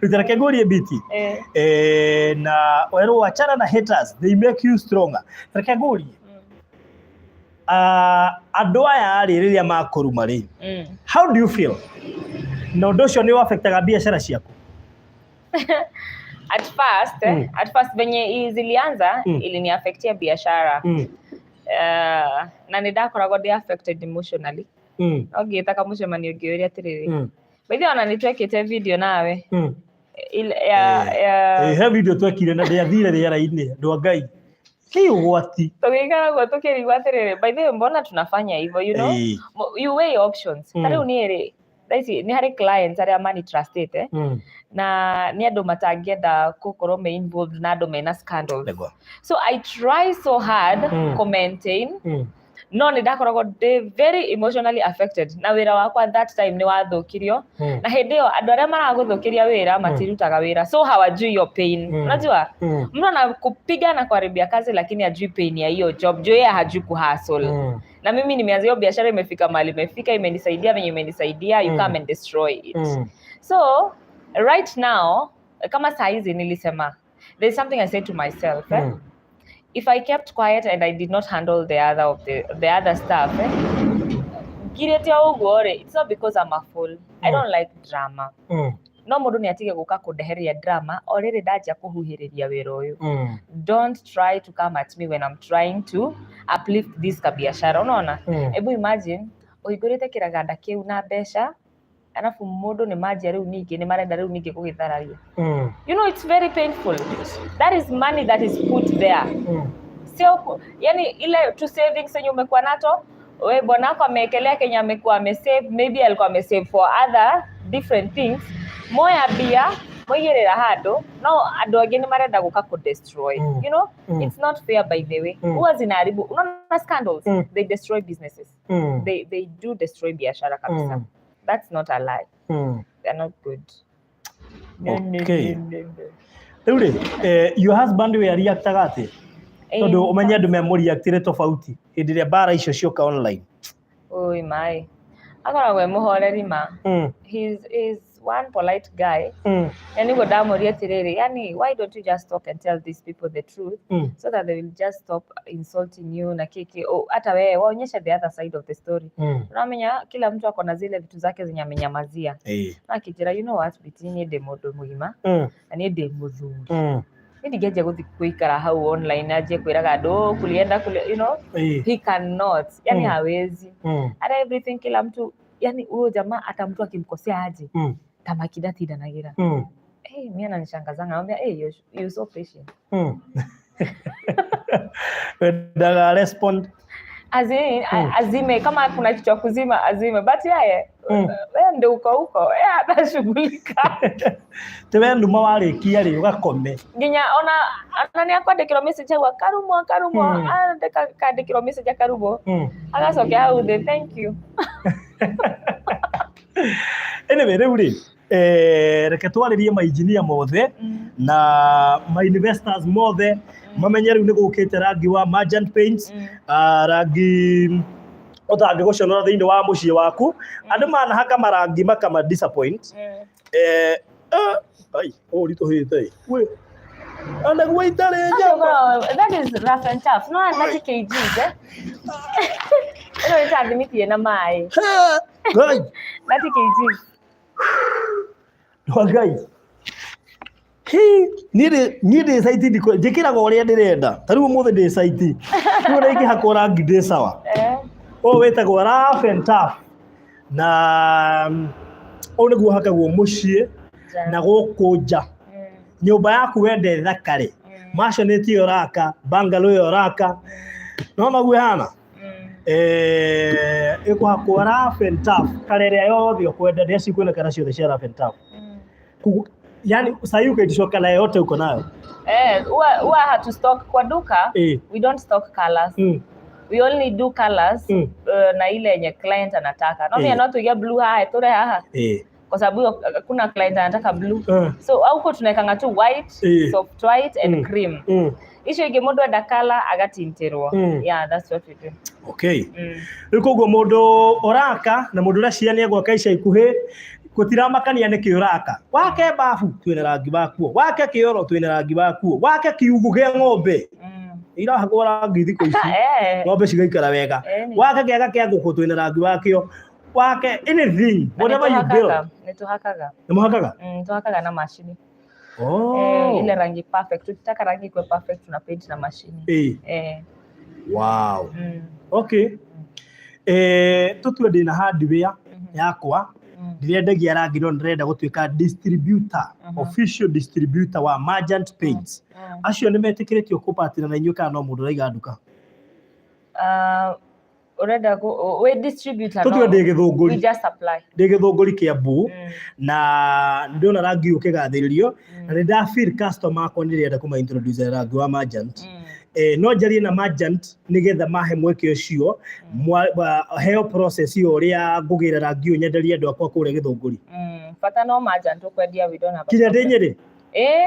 Reke ngũrie Biti. Na werwo wachana na haters, they make you stronger. Reke ngũrie, andũ aya rĩ, rĩrĩa makũruma rĩ, how do you feel? Na ũndũ ũcio nĩ affectaga biacara ciaku? At first, at first venye zilianza, iliniafektia biashara. Na nĩ ndakoragwo ndĩ affected emotionally. No ngĩĩta kamũcemanio ngĩũria atĩrĩrĩ, by the way, ona nĩ twekĩte video nawe ile ya Eh, he video twekire na ndĩathire rĩera-inĩ, andũ a Ngai, kĩ ũgwati. Tũgĩikara ũguo tũkĩrigwo atĩrĩrĩ, by the way, mbona tunafanya hivyo? You weigh options. Ta rĩu niĩ rĩ, thaa ici nĩ harĩ clients arĩa mani trustĩte, na nĩ andũ matangĩenda gũkorwo me involved na andũ mena scandals. So I try so hard kũ maintain, no nĩ ndakoragwo ndĩ very emotionally affected, na wĩra wakwa that time nĩ wathũkirio. Na hĩndĩ ĩyo andũ arĩa maragũthũkĩria wĩra matirutaga wĩra, so hawajui your pain. Unajua mtu anakupiga na kuharibia kazi, lakini hajui pain ya hiyo job juu yeye hajui kuhustle. Na mimi nimeanza hiyo biashara, imefika mahali imefika, imenisaidia venye imenisaidia, you come and destroy it. So right now, kama saa hizi nilisema, there's something I said to myself, eh? If I kept quiet and I did not handle the other of the other stuff, eh? Ngirĩte o ũguo rĩ, it's not because I'm a fool. I don't like drama. No mũndũ nĩ atige gũka kũndeheria drama o rĩrĩ ndanjia kũhuhĩrĩria wĩra ũyũ. Don't try to come at me when I'm trying to uplift this kabiashara, unaona? Ebu imagine ũhingũrĩte kĩraganda kĩu na mbeca, alafu mũndũ nĩ manjia rĩu ningĩ nĩ marenda rĩu ningĩ gũgĩthararia. It's very painful. That is money that is put there. Sio yani ile tu savings yenye umekuwa nato, we bwanako ameekelea Kenya, amekuwa amesave, maybe alikuwa amesave for other different things, moya mbia moigĩrĩra handũ, no andũ angĩ nĩ marenda gũka kũ destroy. It's not fair, by the way. Huwa zinaharibu, unaona scandals, they destroy businesses. They do destroy biashara kabisa. That's not a lie. They're not good. No, no, Okay. no, no, no. Rĩu rĩ, your husband we reactaga atĩa? Tondũ ũmenye andũ memũreactire tofauti hĩndĩ ĩrĩa mbara icio cioka online. Oi mai. Akoragwo e mũhoreri ma. He's one polite guy. Na nĩguo ndamũria atĩrĩrĩ, yani why don't you just talk and tell these people the truth so that they will just stop insulting you na kiki. Oh, hata wewe waonyeshe the other side of the story. Unamenya kila mtu ako na zile vitu zake zenye amenyamazia. Na akĩnjĩra, you know what, Biti, niĩ ndĩ mũndũ mũgima na niĩ ndĩ mũthuri. Niĩ ndingĩanjia gũthiĩ gũikara hau online anjie kwĩraga andũ, "Oh, kulienda kule," you know, he cannot. Yani hawezi. Hata everything kila mtu, yani huyo jamaa hata mtu akimkosea aje, tamaki ndatindanagĩra. Hey, mi ananishangazanga, anambia, hey, you're so patient. Wendaga respond. Azime, azime kama kuna kitu cha kuzima azime, but yeye wewe ndio uko huko, yeye atashughulika. Ti we nduma warĩkia rĩ ũgakome. Nginya ona nĩ akwandĩkĩrwo message hau akarumwo akarumwo, andĩka kandĩkĩrwo message akarumwo, agacokia hau thĩ, "Thank you." Anyway, rĩu rĩ, reke twarĩrie mainjinia mothe na ma investors mothe mamenye rĩu nĩ gũkĩte rangi wa Merchant Paints, rangi ũtangĩgũconora thĩinĩ wa mũciĩ waku. Andũ manahaka marangi makama disappoint. Ai, ũũ ritũhĩte ĩ. Wĩ. Ona guo itarĩ njamba. That is rough and tough. No, 30 kgs, eh? Ĩno nĩ ta thimiti ĩna maĩ. Ngai. 30 kgs. Wa Ngai. Hi, niĩ ndĩ site ndikũ njĩkĩraga ũrĩa ndĩrenda. Ta rĩu ũmũthĩ ndĩ site. Rĩu ona ingĩhakwo rangi ndĩ sawa. Ũyũ wĩtagwo rough and tough. Na ũyũ nĩguo ũhakagwo mũciĩ na gũkũ nja. Nyũmba yaku wenda ĩthakare. Maisonette ĩyo ũraka, bungalow ĩyo ũraka. No noguo ĩhana. Ĩkũhakwo rough and tough. Kara ĩrĩa yothe ũkwenda, ndĩreciria kwĩna kara ciothe cia rough and tough. Kugu, yani sahii ukaitishwa kala yote uko nayo. Eh, huwa hatu stock kwa duka. We don't stock colors. We only do colors na ile yenye client anataka. No, mimi no tuiga blue haha, ture haha. Kwa sababu hiyo kuna client anataka blue. So huko tunaekanga tu white, soft white and cream. Icio ingĩ mũndũ enda color agatintirwo. Yeah, that's what we do. Okay. Rĩu koguo mũndũ ũraka na mũndũ ũreciria nĩ egwaka ica ikuhĩ gũtiramakania nĩkĩ ũraka. Wake babu twĩna rangi wakuo, wake kĩoro twĩna rangi wakuo, wake kiugũ kĩa ng'ombe irahakwo rangi thikũ ici, ng'ombe cigaikara wega. Wake kĩaga kĩa ngũkũ twĩna rangi wakĩo, wake anything, Na whatever you build. Nĩ tuhakaga. Nĩ mũhakaga? Tuhakaga na mashini. Oh. Ile rangi perfect. Tukitaka rangi ikuwe perfect tuna paint na mashini. Wow. Okay. Tũtue ndĩna hardware yakwa, ndirendagia rangi no ndĩrenda gũtuĩka distributor, official distributor wa Merchant Paints. Acio nĩ metĩkĩrĩtio kũpatĩra na inyuĩ kana no mũndũ ũraiga nduka? Ũrenda wĩ distributor, Tũtue no. ndĩ Gĩthũngũri. We just supply. Ndĩ Gĩthũngũri Kĩambu na ndĩrona rangi ũyũ ũkĩgathĩrĩrio na nĩ nda feel customer akwa nĩ ndĩrenda kũma introduce rangi wa Merchant. No njarie na Merchant nĩgetha mahe mweke ũcio heo process ĩyo ũrĩa ngũgĩra rangi ũyũ nyenderie andũ akwa kũrĩa Gĩthũngũri? Bata no Merchant ũkwendia, we don't have a Kinya ndĩ problem. Nyĩrĩ?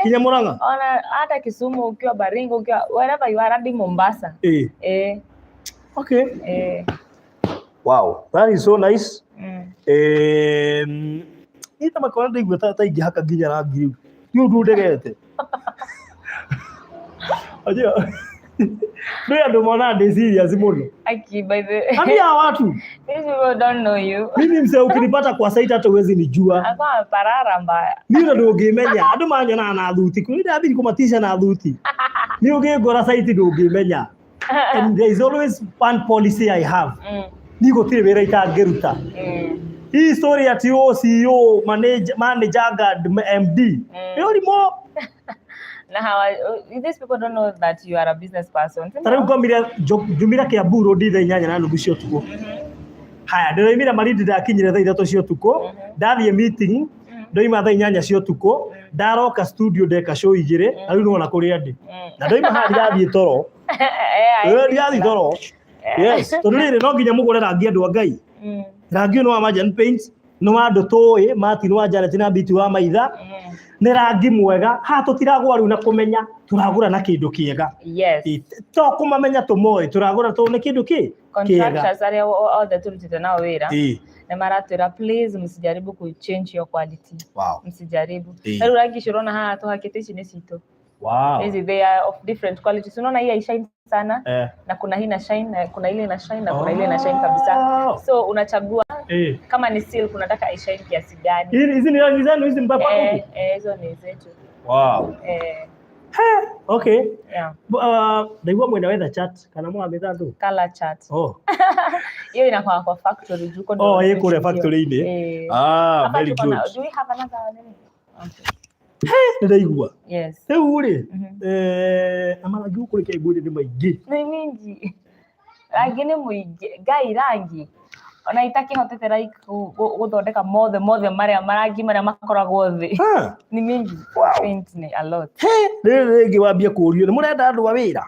Kinya Murang'a? Ona hata Kisumu, ukiwa Baringo, ukiwa wherever you are, hadi Mombasa. Okay. Wow, that is so nice. Niĩ ta makona ndaigua ta ingĩhaka nginya rangi rĩu. Ti ũndũ ndegete. Unajua, nĩ andũ monaga ndĩ serious mũno. Aki, by the Ambia hawa watu. These people don't know you. Mimi mzee ukinipata kwa site hata huwezi nijua. Alikuwa ameparara mbaya. Niĩ ona ndũngĩmenya. Andũ manyonaga na thuti. Kũrĩ ndathiri kũmatica na thuti. Niĩ ũngĩngora site ndũngĩmenya. And there is always one policy I have. Niĩ gũtirĩ wĩra itangĩruta. Hii story ati o CEO, manager, manager guard, MD. Nĩ ũrimũ. Na hawa, these people don't know that you are a business person. Ta rĩu ngomire njumire Kiambu Road thaa 8:30 cia ũtukũ. Haya, ndĩroimire Malindi ndakinyire thaa 3 cia ũtukũ, ndathiĩ meeting, ndoima thaa 8 cia ũtukũ, ndaroka studio ndeka show igĩrĩ, na rĩu nĩwona kũrĩa ndĩ. Na ndoima haha ndirathiĩ toro. Ndirathiĩ toro. Yes, tondũ rĩrĩ no nginya mũgũre rangi andũ a Ngai. Rangi ũyũ nĩ wa Margin Paints. Nĩ wa andũ tũĩ Martin wa Janet na Biti wa Maitha. Nĩ rangi mwega. Haha tũtiragũra rĩu na kũmenya, tũragũra na kĩndũ kĩega. Yes. To kũmamenya tũmoĩ, tũragũra tondũ nĩ kĩndũ kĩ kĩega. Contractors arĩa othe tũrutĩte nao wĩra nĩ maratwĩra, "Please, msijaribu ku change your quality." Msijaribu. Na rĩu rangi icio ũrona haha tũhakĩte, ici nĩ citũ. Hizi, they are of different qualities. Unaona hii haishine sana, na kuna hii ina shine, na kuna ile ina shine, na kuna ile ina shine kabisa. So unachagua kama ni silk, unataka ishine kiasi gani. Hizi ni rangi zenu hizi mpaka huku? Eh, hizo ni zetu. Okay. Yeah. Ndaigua mwena wetha chat kana mũramĩta ndũ? Color chart. Oh. Hiyo inakuwa kwa factory juu huko ndio Oh, ĩ kũrĩa tunachukua. factory-inĩ. Eh. Ah, Hapa very tuko na, good. do we have another nini? Okay. Nĩ ndaigua. Rĩu rĩ, na marangi gũkũ rĩ kĩaigua nĩ maingĩ. Nĩ mingi. Rangi nĩ mũingĩ. Ngai, rangi. Ona itakĩhotete like gũthondeka mothe mothe marĩa marangi marĩa makoragwo thĩ. Nĩ mingi. Paint ni a lot. Rĩrĩ rĩngĩ wambie kũũrio nĩ mũrenda andũ a wĩra?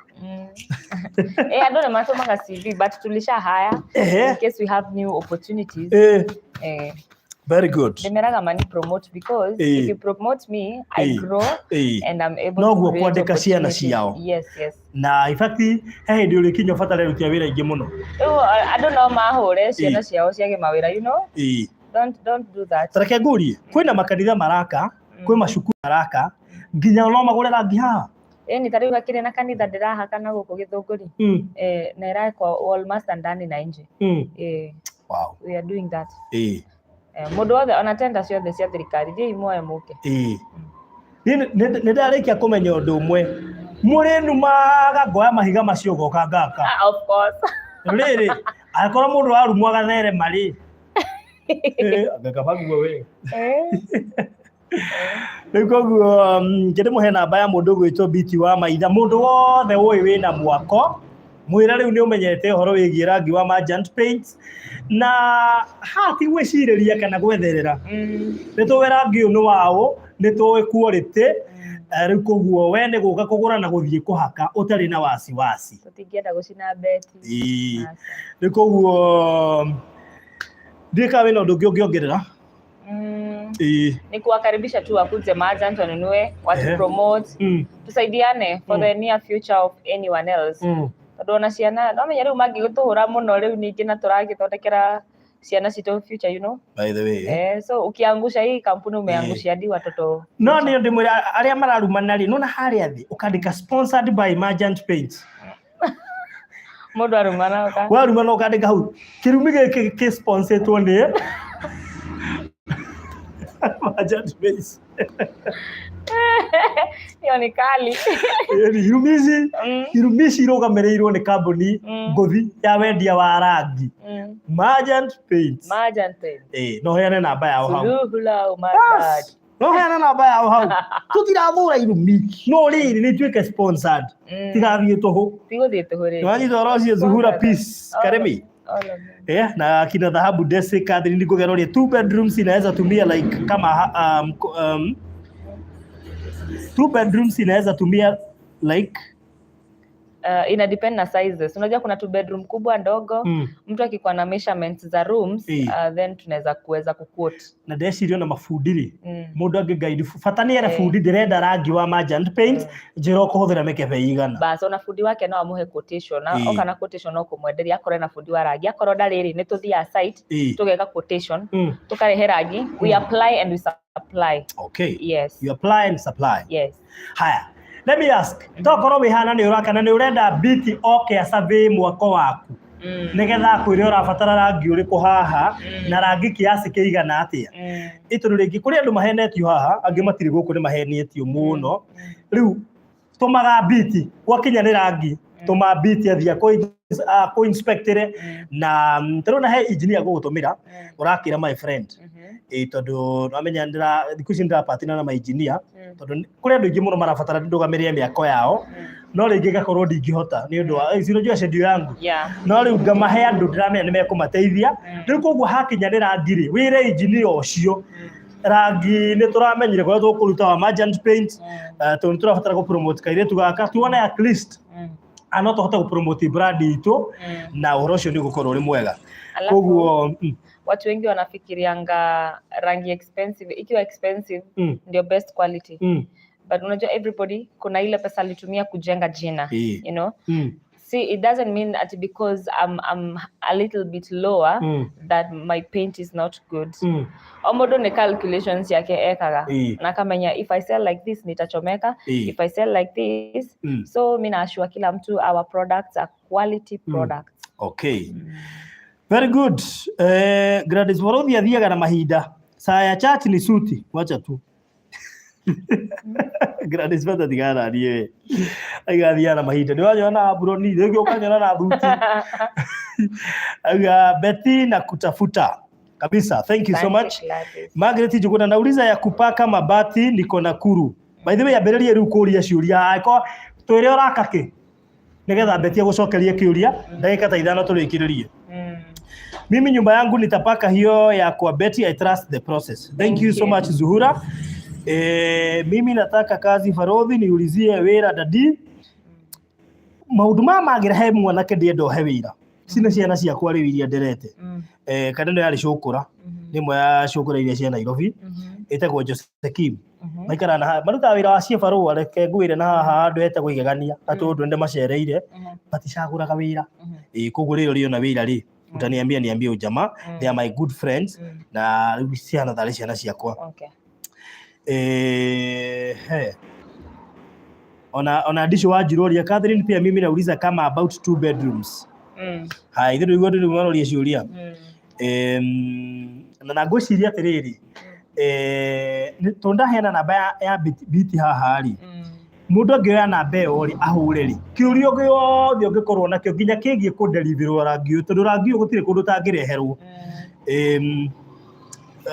Eh, andũ nĩ matũmaga CV, but tulisha hire in case we have new opportunities. Eh, Very good. ndĩmeraga mani promote, because if you promote me, I grow and I'm able to Noguo create kwandĩka ciana opportunities. ciao. Yes. Na in fact he hĩndĩ ũrĩkinya ũbatare aruti a wĩra aingĩ mũno. Rĩu andũ no mahũre ciana ciao ciage mawĩra. Don't do that. Ta reke ngũrie, kwĩna makanitha maraka, kwĩ macukuru maraka, nginya no magũre rangi haha? Ĩni, ta rĩu hakĩrĩ na kanitha ndĩrahaka na gũkũ Gĩthũngũri. Eh, na ĩrakwo wall master ndani na nje. Eh, we are doing that. Eh, mũndũ wothe, ona tenda ciothe cia thirikari, thiĩi muoe mũke. Niĩ nĩ ndarĩkia kũmenya ũndũ ũmwe, mũrĩnumaga ngoya mahiga macio ngoka ngaka. Ah, of course. Rĩrĩ, angĩkorwo mũndũ arumwo agatherema rĩ, anga kabaguo we. Rĩu koguo ngĩndĩmũhe namba ya mũndũ ũgwĩtwo Biti wa Maitha. Mũndũ wothe ũĩ wĩna mwako, mwĩra rĩu nĩ ũmenyete ũhoro wĩgiĩ rangi wa Merchant Paints, na haha ti gwĩcirĩria kana gwetherera. Nĩ tũĩ rangi ũyũ nĩ waũ, nĩ tũĩ quality. Rĩu koguo we nĩ gũka kũgũra na gũthiĩ kũhaka ũtarĩ na wasiwasi. Tũtingĩenda gũcina beti. Aca. Rĩu koguo ndiũĩ kana wĩna ũndũ ũngĩ ũngĩongerera. Ni kuwakaribisha tu wakuje Merchant wanunue, watu promote, tusaidiane for the near future of anyone else, tondũ ona ciana no menya rĩu mangĩgĩtũhũra mũno rĩu ningĩ na tũragĩthondekera ciana citũ future. By the way. Eh, so ukiangusha hii kampuni, umeangushia hadi watoto. No nĩ ndĩmwĩra arĩa mararumana rĩ, nona harĩa thĩ ũkandĩka "sponsored by Merchant Paints". Mũndũ arumana ũka Warumana ũkandĩka hau, "Kĩrumi gĩkĩ kĩ sponsoretwo nĩ Merchant Paints." Hiyo ni kali. Yaani, irumi ici irumi ici irũgamĩrĩirwo nĩ kambuni ngũthi ya wendia wa rangi, Merchant Paints. Merchant Paints. Eh, no heane namba yao hau. Suluhu la umaridadi. No heane namba yao hau, tũtirathũra irumi, no rĩrĩ nĩ ituĩke sponsored, tigathiĩ tũhũ. Tigũthiĩ tũhũ rĩngĩ. Nĩwanyita ũhoro ũcio, Zuhura Peace Karemi? All of them. Yeah, na kina Dhahabu Desi Catherine Ngogerorie, two bedrooms inaweza tumia like kama two bedrooms inaweza tumia like Ina depend na sizes. Unajua kuna two bedroom kubwa, ndogo. Mtu akikuwa na measurements za rooms, then tunaweza kuweza kuquote. Na ndeciria ona mabundi rĩ, mũndũ angĩ guide, bata nĩ ere bundi ndĩrenda rangi wa Merchant Paints, njĩra ũkũhũthĩra mĩkebe igana. Bas, ona fundi wake no amuhe quotation, na oka na quotation no kũmwenderia, akorwo na fundi wa rangi, akorwo ndarĩ rĩ, nĩ tũthiaga site, tũgeka quotation, tũkarehe rangi, we apply and we supply. Yes. You apply and supply. Yes. Haya, let me ask, tokorwo wĩ hana nĩ ũraka na nĩ ũrenda Biti oke a survey mwako waku, nĩgetha akwĩre ũrabatara rangi ũrĩkũ haha na rangi kiasi kĩigana atĩa. Ĩ tondũ rĩngĩ kũrĩ andũ mahenetio haha, angĩ matirĩ gũkũ, nĩ mahenetio mũno. Rĩu tũmaga Biti, gwakinya nĩ rangi, tũma Biti athiĩ akũ inspectĩre, na tũrona he engineer gũgũtũmĩra, ũrakĩra my friend. Ĩ tondũ nwamenya ndĩra thikũ ici ndĩrapatina na ma engineer, tondũ kũrĩ andũ aingĩ mũno marabatara ndũgamĩrĩre mĩako yao, no rĩngĩ ngakorwo ndingĩhota nĩ ũndũ wa si unajua schedule yangu. No rĩu ngamahe andũ ndĩramenya nĩ mekũmateithia. Rĩu koguo hakinya nĩ rangi rĩ, wĩre engineer ũcio rangi nĩ tũramenyire kũrĩa tũkũruta wa Merchant Paint, tondũ nĩ tũrabatara gũ promote kairĩtu gaka tuone at least. No tũhote gũ-promote brand itũ na ũhoro ũcio nĩ ũgũkorwo ũrĩ mwega. Alafu, Koguo watu wengi wanafikirianga rangi expensive ikiwa expensive ndio best quality, but unajua everybody kuna ile pesa alitumia kujenga jina. See, it doesn't mean that because I'm a little bit lower that my paint is not good. O mũndũ nĩ calculations yake ekaga na akamenya, if I sell like this, nitachomeka, if I sell like this. So mi naashua kila mtu our products are quality products. Okay. Very good. Gladys Morothi athiaga na mahinda. Saa ya church ni suti. Wacha tu. Gladys bata tigana na niĩ we. Aiga athiaga na mahinda. Nĩ wanyona na amburoni, rĩngĩ ũkanyona na thuti. Aiga Betty na kutafuta. Kabisa. Thank you so Thank much. you, Gladys. Margaret Njuguna nauliza ya kupaka mabati, niko Nakuru. By the way, ambĩrĩrie rĩu kũria ciũria. Angĩkorwo twĩre ũraka kĩ? Nĩgetha Betty agũcokerie kĩũria, ndagĩka ta 5 tũrĩkĩrĩrie. Mimi nyumba yangu nitapaka hiyo ya kwa Betty. I trust the process. Thank Thank you so you. much, Zuhura. Mimi nataka kazi Farodhi, niulizie wĩra dadi. Maũndũ maya magĩra he mwanake ndĩenda ohe wĩra. Cina ciana ciakwa rĩu iria nderete. Kana ĩno yarĩ cũkũra. Nĩ ĩmwe ya cũkũra iria cia Nairobi. Ĩtagwo Josephine. Maikaraga na haha, marutaga wĩra wa ciĩbarũa, reke ngwĩre na haha handũ hetagwo Igegania, gatũndũ nĩ macereire, maticagũraga wĩra. Ĩĩ, koguo rĩrĩa ũrĩona wĩra rĩ, utaniambia niambie ujamaa, they are my good friends, na rĩu ciana tarĩ ciana ciakwa. He. Ona Ndicũ wa Njiroria Catherine, pia mimi nauliza kama about two bedrooms. Haya, ithuĩ rĩu andũ rĩu maroria ciũria. Na ngwĩciria atĩrĩrĩ, tondũ ndaheana namba ya Biti haha rĩ, mũndũ angĩoya namba ĩyo rĩ, ahũre rĩ, kĩũria gĩothe ũngĩkorwo nakĩo nginya kĩgiĩ kũnderithĩrwo rangi ũyũ, tondũ rangi ũyũ gũtirĩ kũndũ ũtangĩreherwo.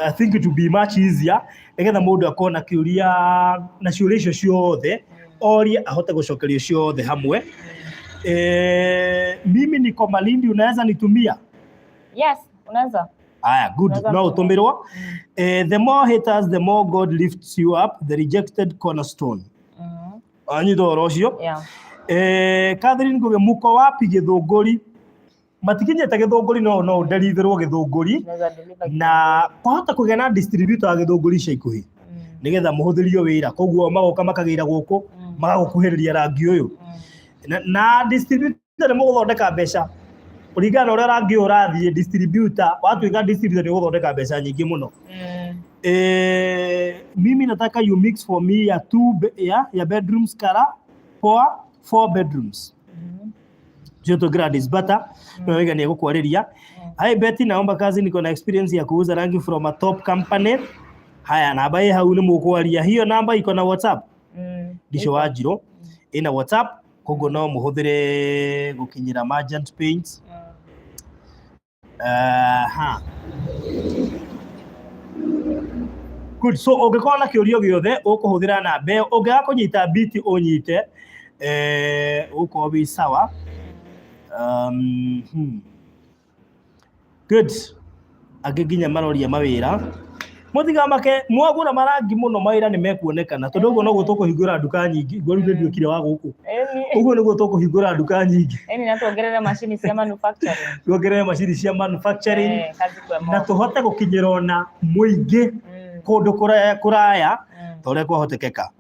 I think it will be much easier nĩgetha mũndũ akorwo na kĩũria na ciũria icio ciothe orie ahote gũcokerio ciothe hamwe. Mimi niko Malindi, unaweza nitumia? Yes, unaweza. Aya, good. Unaweza No kutumia. ũtũmĩrwo. The more haters, the more God lifts you up, the rejected cornerstone. Anyita ũhoro ũcio. Yeah. Catherine Ngugi, muko wapi Gĩthũngũri? Matikinyĩte Gĩthũngũri, no ũnderithĩrwo Gĩthũngũri. Unaweza deliver. Na kwahota kũgĩa na distributor wa Gĩthũngũri ica ikuhĩ nĩgetha mũhũthĩrio wĩra, koguo magoka makagĩra gũkũ, magagũkuhĩrĩria rangi ũyũ. Na distributor nĩ mũgũthondeka mbeca kũringana na ũrĩa rangi ũyũ ũrathiĩ. Distributor, watuĩka distributor, nĩ ũgũthondeka mbeca nyingĩ mũno. Mimi nataka you mix for me ya two ya bedrooms, color poa, four bedrooms. Joto Gladys Bata no wega nĩ egũkwarĩria. Hi Betty, naomba kazi, niko na experience ya kuuza rangi from a top company. Haya, namba ĩ hau nĩ mũkwaria. Hiyo namba iko na WhatsApp? Ndico wa Njirũ ĩna WhatsApp, koguo no mũhũthĩre gũkinyĩra Merchant Paints. Ha. Good. So ũngĩkorwo na kĩũria gĩothe ũkũhũthĩra namba ĩyo, ũngĩaga kũnyita Biti ũnyite, ũgũkorwo wĩ sawa. Good. Angĩ nginya maroria mawĩra. Mũtigamake mwagũra marangi mũno, mawĩra nĩ mekuonekana, tondũ ũguo noguo tũkũhingũra nduka nyingĩ. Nguo rĩu nĩ nduĩkire wa gũkũ. Eni. Ũguo nĩguo tũkũhingũra nduka nyingĩ. Eni, na tuongerere macini cia manufacturing. Tuongerere macini cia manufacturing Kazi kwa na tũhote gũkinyĩra ona mũingĩ kũndũ kũraya kũraya ta ũrĩa kwahotekeka.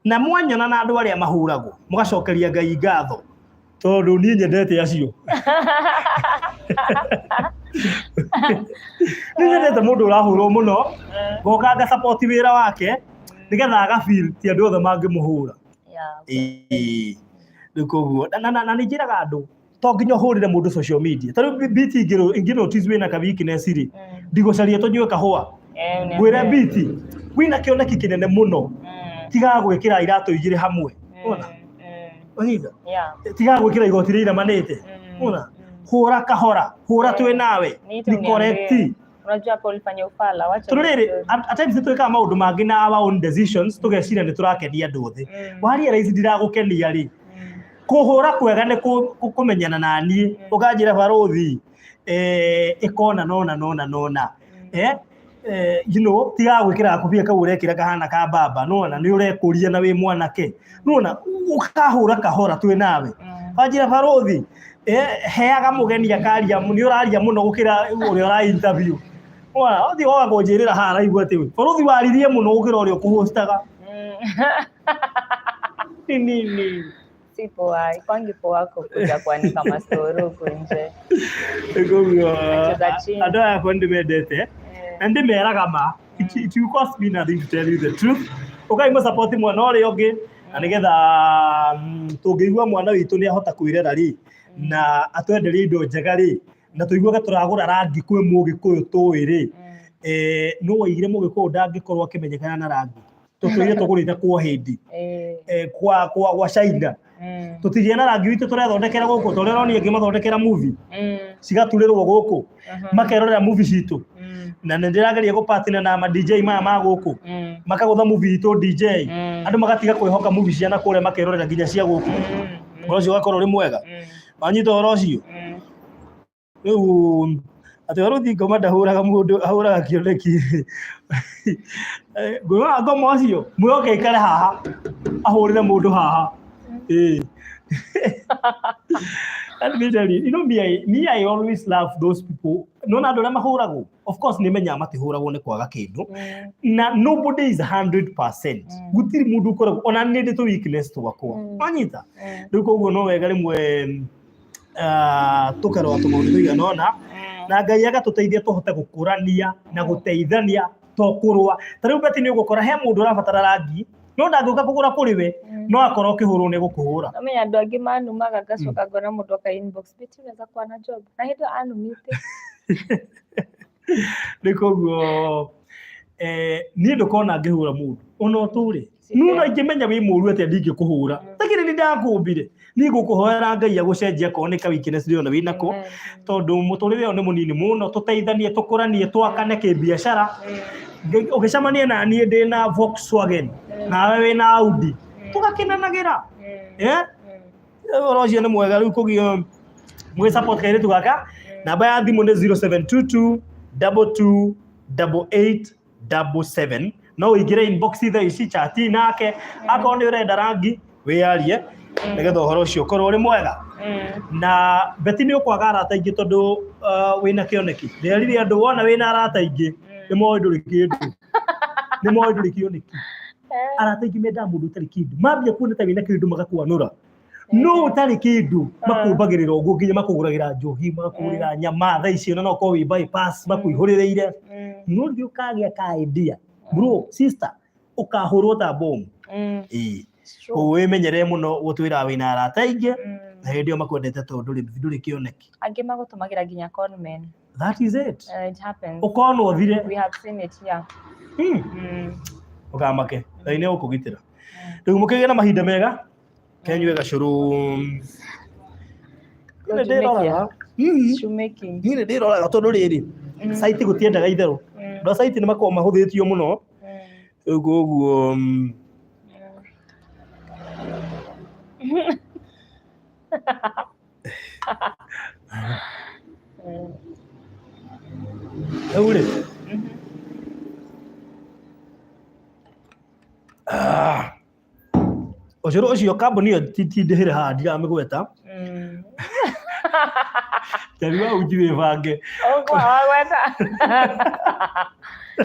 Na mwanyona na andũ arĩa mahũragwo mũgacokeria Ngai ngatho, tondũ niĩ nyendete acio. Niĩ nyendete mũndũ ũrahũrwo mũno, ngoka nga support wĩra wake nĩgetha aga feel ti andũ othe mangĩmũhũra. Ĩĩ. Rĩu koguo na nĩ njĩraga andũ to nginya ũhũrĩre mũndũ social media. Ta rĩu Biti ingĩ notice wĩna ka weakness rĩ, ndigũcaria tũnyue kahũa, ngwĩre, "Biti, wĩna kĩoneki kĩnene mũno, tigaga gwĩkĩra iratũ igĩrĩ hamwe." Wona? Wanyita? Tigaga gwĩkĩra igoti rĩinamanĩte. Wona? Hũra kahora, hũra twĩ nawe. Niite Ni correct. uniambie. Unajua hapo ulifanya ufala, wacha. Tondũ rĩrĩ, story. at times nĩ twĩkaga maũndũ mangĩ na our own decisions, tũgeciria nĩ tũrakenia andũ othe. Wa realize ndiragũkenia rĩ, kũhũra kwega nĩ kũmenyana na niĩ, ũkanjĩra, "Barũthi, ĩkona nona nona nona." Tigaga gwĩkĩra gakobia kau ũrekĩra kahana ka baba, nĩwona nĩ ũrekũria na wĩ mwanake, nĩwona ũkahũra kahora twĩ nawe. Wanjĩra barũthi, heaga mũgeni akaria, nĩ ũraria mũno gũkĩra ũrĩa ũra interview. Wona, ũthiĩ woka kũnjĩrĩra haha raigua atĩ barũthi waririe mũno gũkĩra ũrĩa ũkũhostaga. Nĩ nini. Si poa, ikwangi poa kuja kuanika mastori huku nje. Koguo Nacheza chini. Andũ aya akwa nĩndĩmendete na ndĩmeraga ma it will cost me nothing to tell you the truth. Ũkai mũsupport mwana ũrĩa ũngĩ na nĩgetha tũngĩigua mwana witũ nĩ ahota kwĩrera rĩ na atwenderie indo njega rĩ na tũiguage tũragũra rangi kwĩ mũgĩkũyũ tũĩ rĩ, no waigire mũgĩkũyũ ndangĩkorwo akĩmenyekana na rangi tũtũire tũgũrĩte kwa hĩndĩ, kwa China. Tũtigĩe na rangi witũ tũrethondekera gũkũ ta ũrĩa ũronire ngĩmathondekera movie, cigaturĩrwo gũkũ, makerorera movie citũ, na nĩ ndĩrageria gũpartner na ma DJ maya ma gũkũ, makagũtha movie itũ DJ, andũ magatiga kwĩhoka movie cia na kũrĩa, makerorera nginya cia gũkũ. Ũhoro ũcio ũgakorwo ũrĩ mwega. Wanyita ũhoro ũcio? Rĩu atĩ warũthi ngoma ndahũraga mũndũ, ahũraga kĩoneki. Ngwĩhoka ngoma ũcio mwĩhoke aikare haha ahũrĩre mũndũ haha. Ĩĩ. Let me tell you, me, I always love those people. Nona andũ arĩa mahũragwo, of course nĩ menyaga matihũragwo nĩ kwaga kĩndũ, na nobody is 100%. Gũtirĩ mũndũ ũkoragwo, ona nĩ ndĩ tũ weakness twakwa. Wanyita? Rĩu koguo no wega rĩmwe tũkarora tũmaũndũ tũigana ũna na Ngai agatũteithia tũhote gũkũrania na gũteithania, to kũrũa. Ta rĩu Betty, nĩ ũgũkora he mũndũ ũrabatara rangi no ndangĩũka kũgũra kũrĩ we, no akorwo ũkĩhũrwo nĩ gũkũhũra. Namenya andũ angĩ manumaga, ngacoka ngona mũndũ aka inbox, "Betty, unaweza kuwa na job?" Na hĩndĩ ĩyo anumĩte. Rĩu koguo niĩ ndũkona ngĩhũra mũndũ ona ũtũre no no ingĩmenya wĩ mũru atĩa ndingĩkũhũra, takĩrĩ nĩ ndakũmbire, niĩ ngũkũhoera Ngai agũcenjia akorwo nĩ ka weakness ndĩrona wĩ nako, tondũ mũtũrĩre ũyũ nĩ mũnini mũno. Tũteithanie, tũkũranie, twakane kĩbiacara. Ũgĩcemania na niĩ ndĩ na Volkswagen nawe wĩ na Audi, tũgakenanagĩra. Ũhoro ũcio nĩ mwega. Rĩu kũgio mwĩ support kairĩtu gaka, namba ya thimũ nĩ 0722 22 88 77. No ũingĩre inbox thaa ici, chat nake, akorwo nĩ ũrenda rangi wĩyarie nĩgetha ũhoro ũcio ũkorwo ũrĩ mwega. Na Betty, nĩ ũkwaga arata aingĩ tondũ wĩna kĩoneki. Ndĩrerire andũ wona wĩna arata aingĩ nĩ moĩ ndũrĩ kĩndũ, nĩ moĩ ndũrĩ kĩoneki. Arata aingĩ mendaga mũndũ ũtarĩ kĩndũ, mambia kuona ta wĩna kĩndũ magakwanũra, no ũtarĩ kĩndũ makũmbagĩrĩra ũguo, nginya makũgũragĩra njohi, makũgũrĩra nyama thaa icio, na no ũkorwo wĩ bypass makũihũrĩrĩire. No rĩrĩa ũkagĩa ka idea, bro, sister, ũkahũrwo ta bomu. Ĩĩ, koguo wĩmenyerere mũno gũtwĩra wĩna arata aingĩ na hĩndĩ ĩyo makwendete tondũ ndũrĩ kĩoneki. Angĩ magũtũmagĩra nginya conmen. That is it. It happens. Ũkonwo ũthire. We have seen it here. Ũkamake Ngai nĩ ũkũgitĩra. Rĩu mũkĩgĩe na mahinda mega, kenyue gacũrũ. Niĩ ndĩroraga. Shoemaking. Niĩ nĩ ndĩroraga tondũ rĩrĩ site gũtiendaga itherũ. Andũ a site nĩ makoragwo mahũthĩtio mũno. Rĩu koguo rĩu rĩ, ũcũrũ ũcio kambuni ĩyo ti ndĩhĩre haha ndiramĩgweta. Njeri wa uji wĩbange. Ũguo wagweta.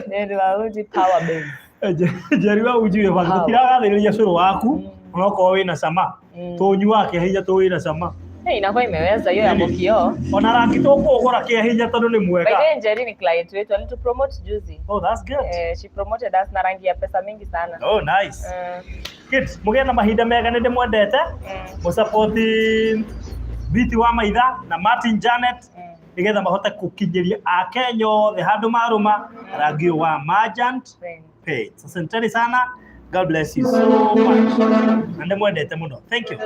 Njeri wa uji power base. Njeri wa uji wĩbange. Power. Tũtiragathĩrĩria cũrũ waku onokorwo wĩna cama, tũnyuaga kĩa hinya tũ wĩna cama. Hey, inakuwa imeweza hiyo ya Nini? mokio. Ona rangi tũkũgũra kĩa hinya tondũ nĩ By mwega. the way, Njeri ni client wetu, alitupromote juzi. Oh, that's good. She promoted us na rangi ya pesa mingi sana. Oh, nice. Good. Mũgĩe na mahinda mega, nĩ ndĩmwendete. Mũsupport Biti wa Maitha na Martin Janet nĩgetha mahote gũkinyĩria Akenya othe handũ marũma rangi ũyũ wa Merchant Thanks. Paints. Asanteni sana. God bless you so much. Na ndĩmwendete mũno. Thank you.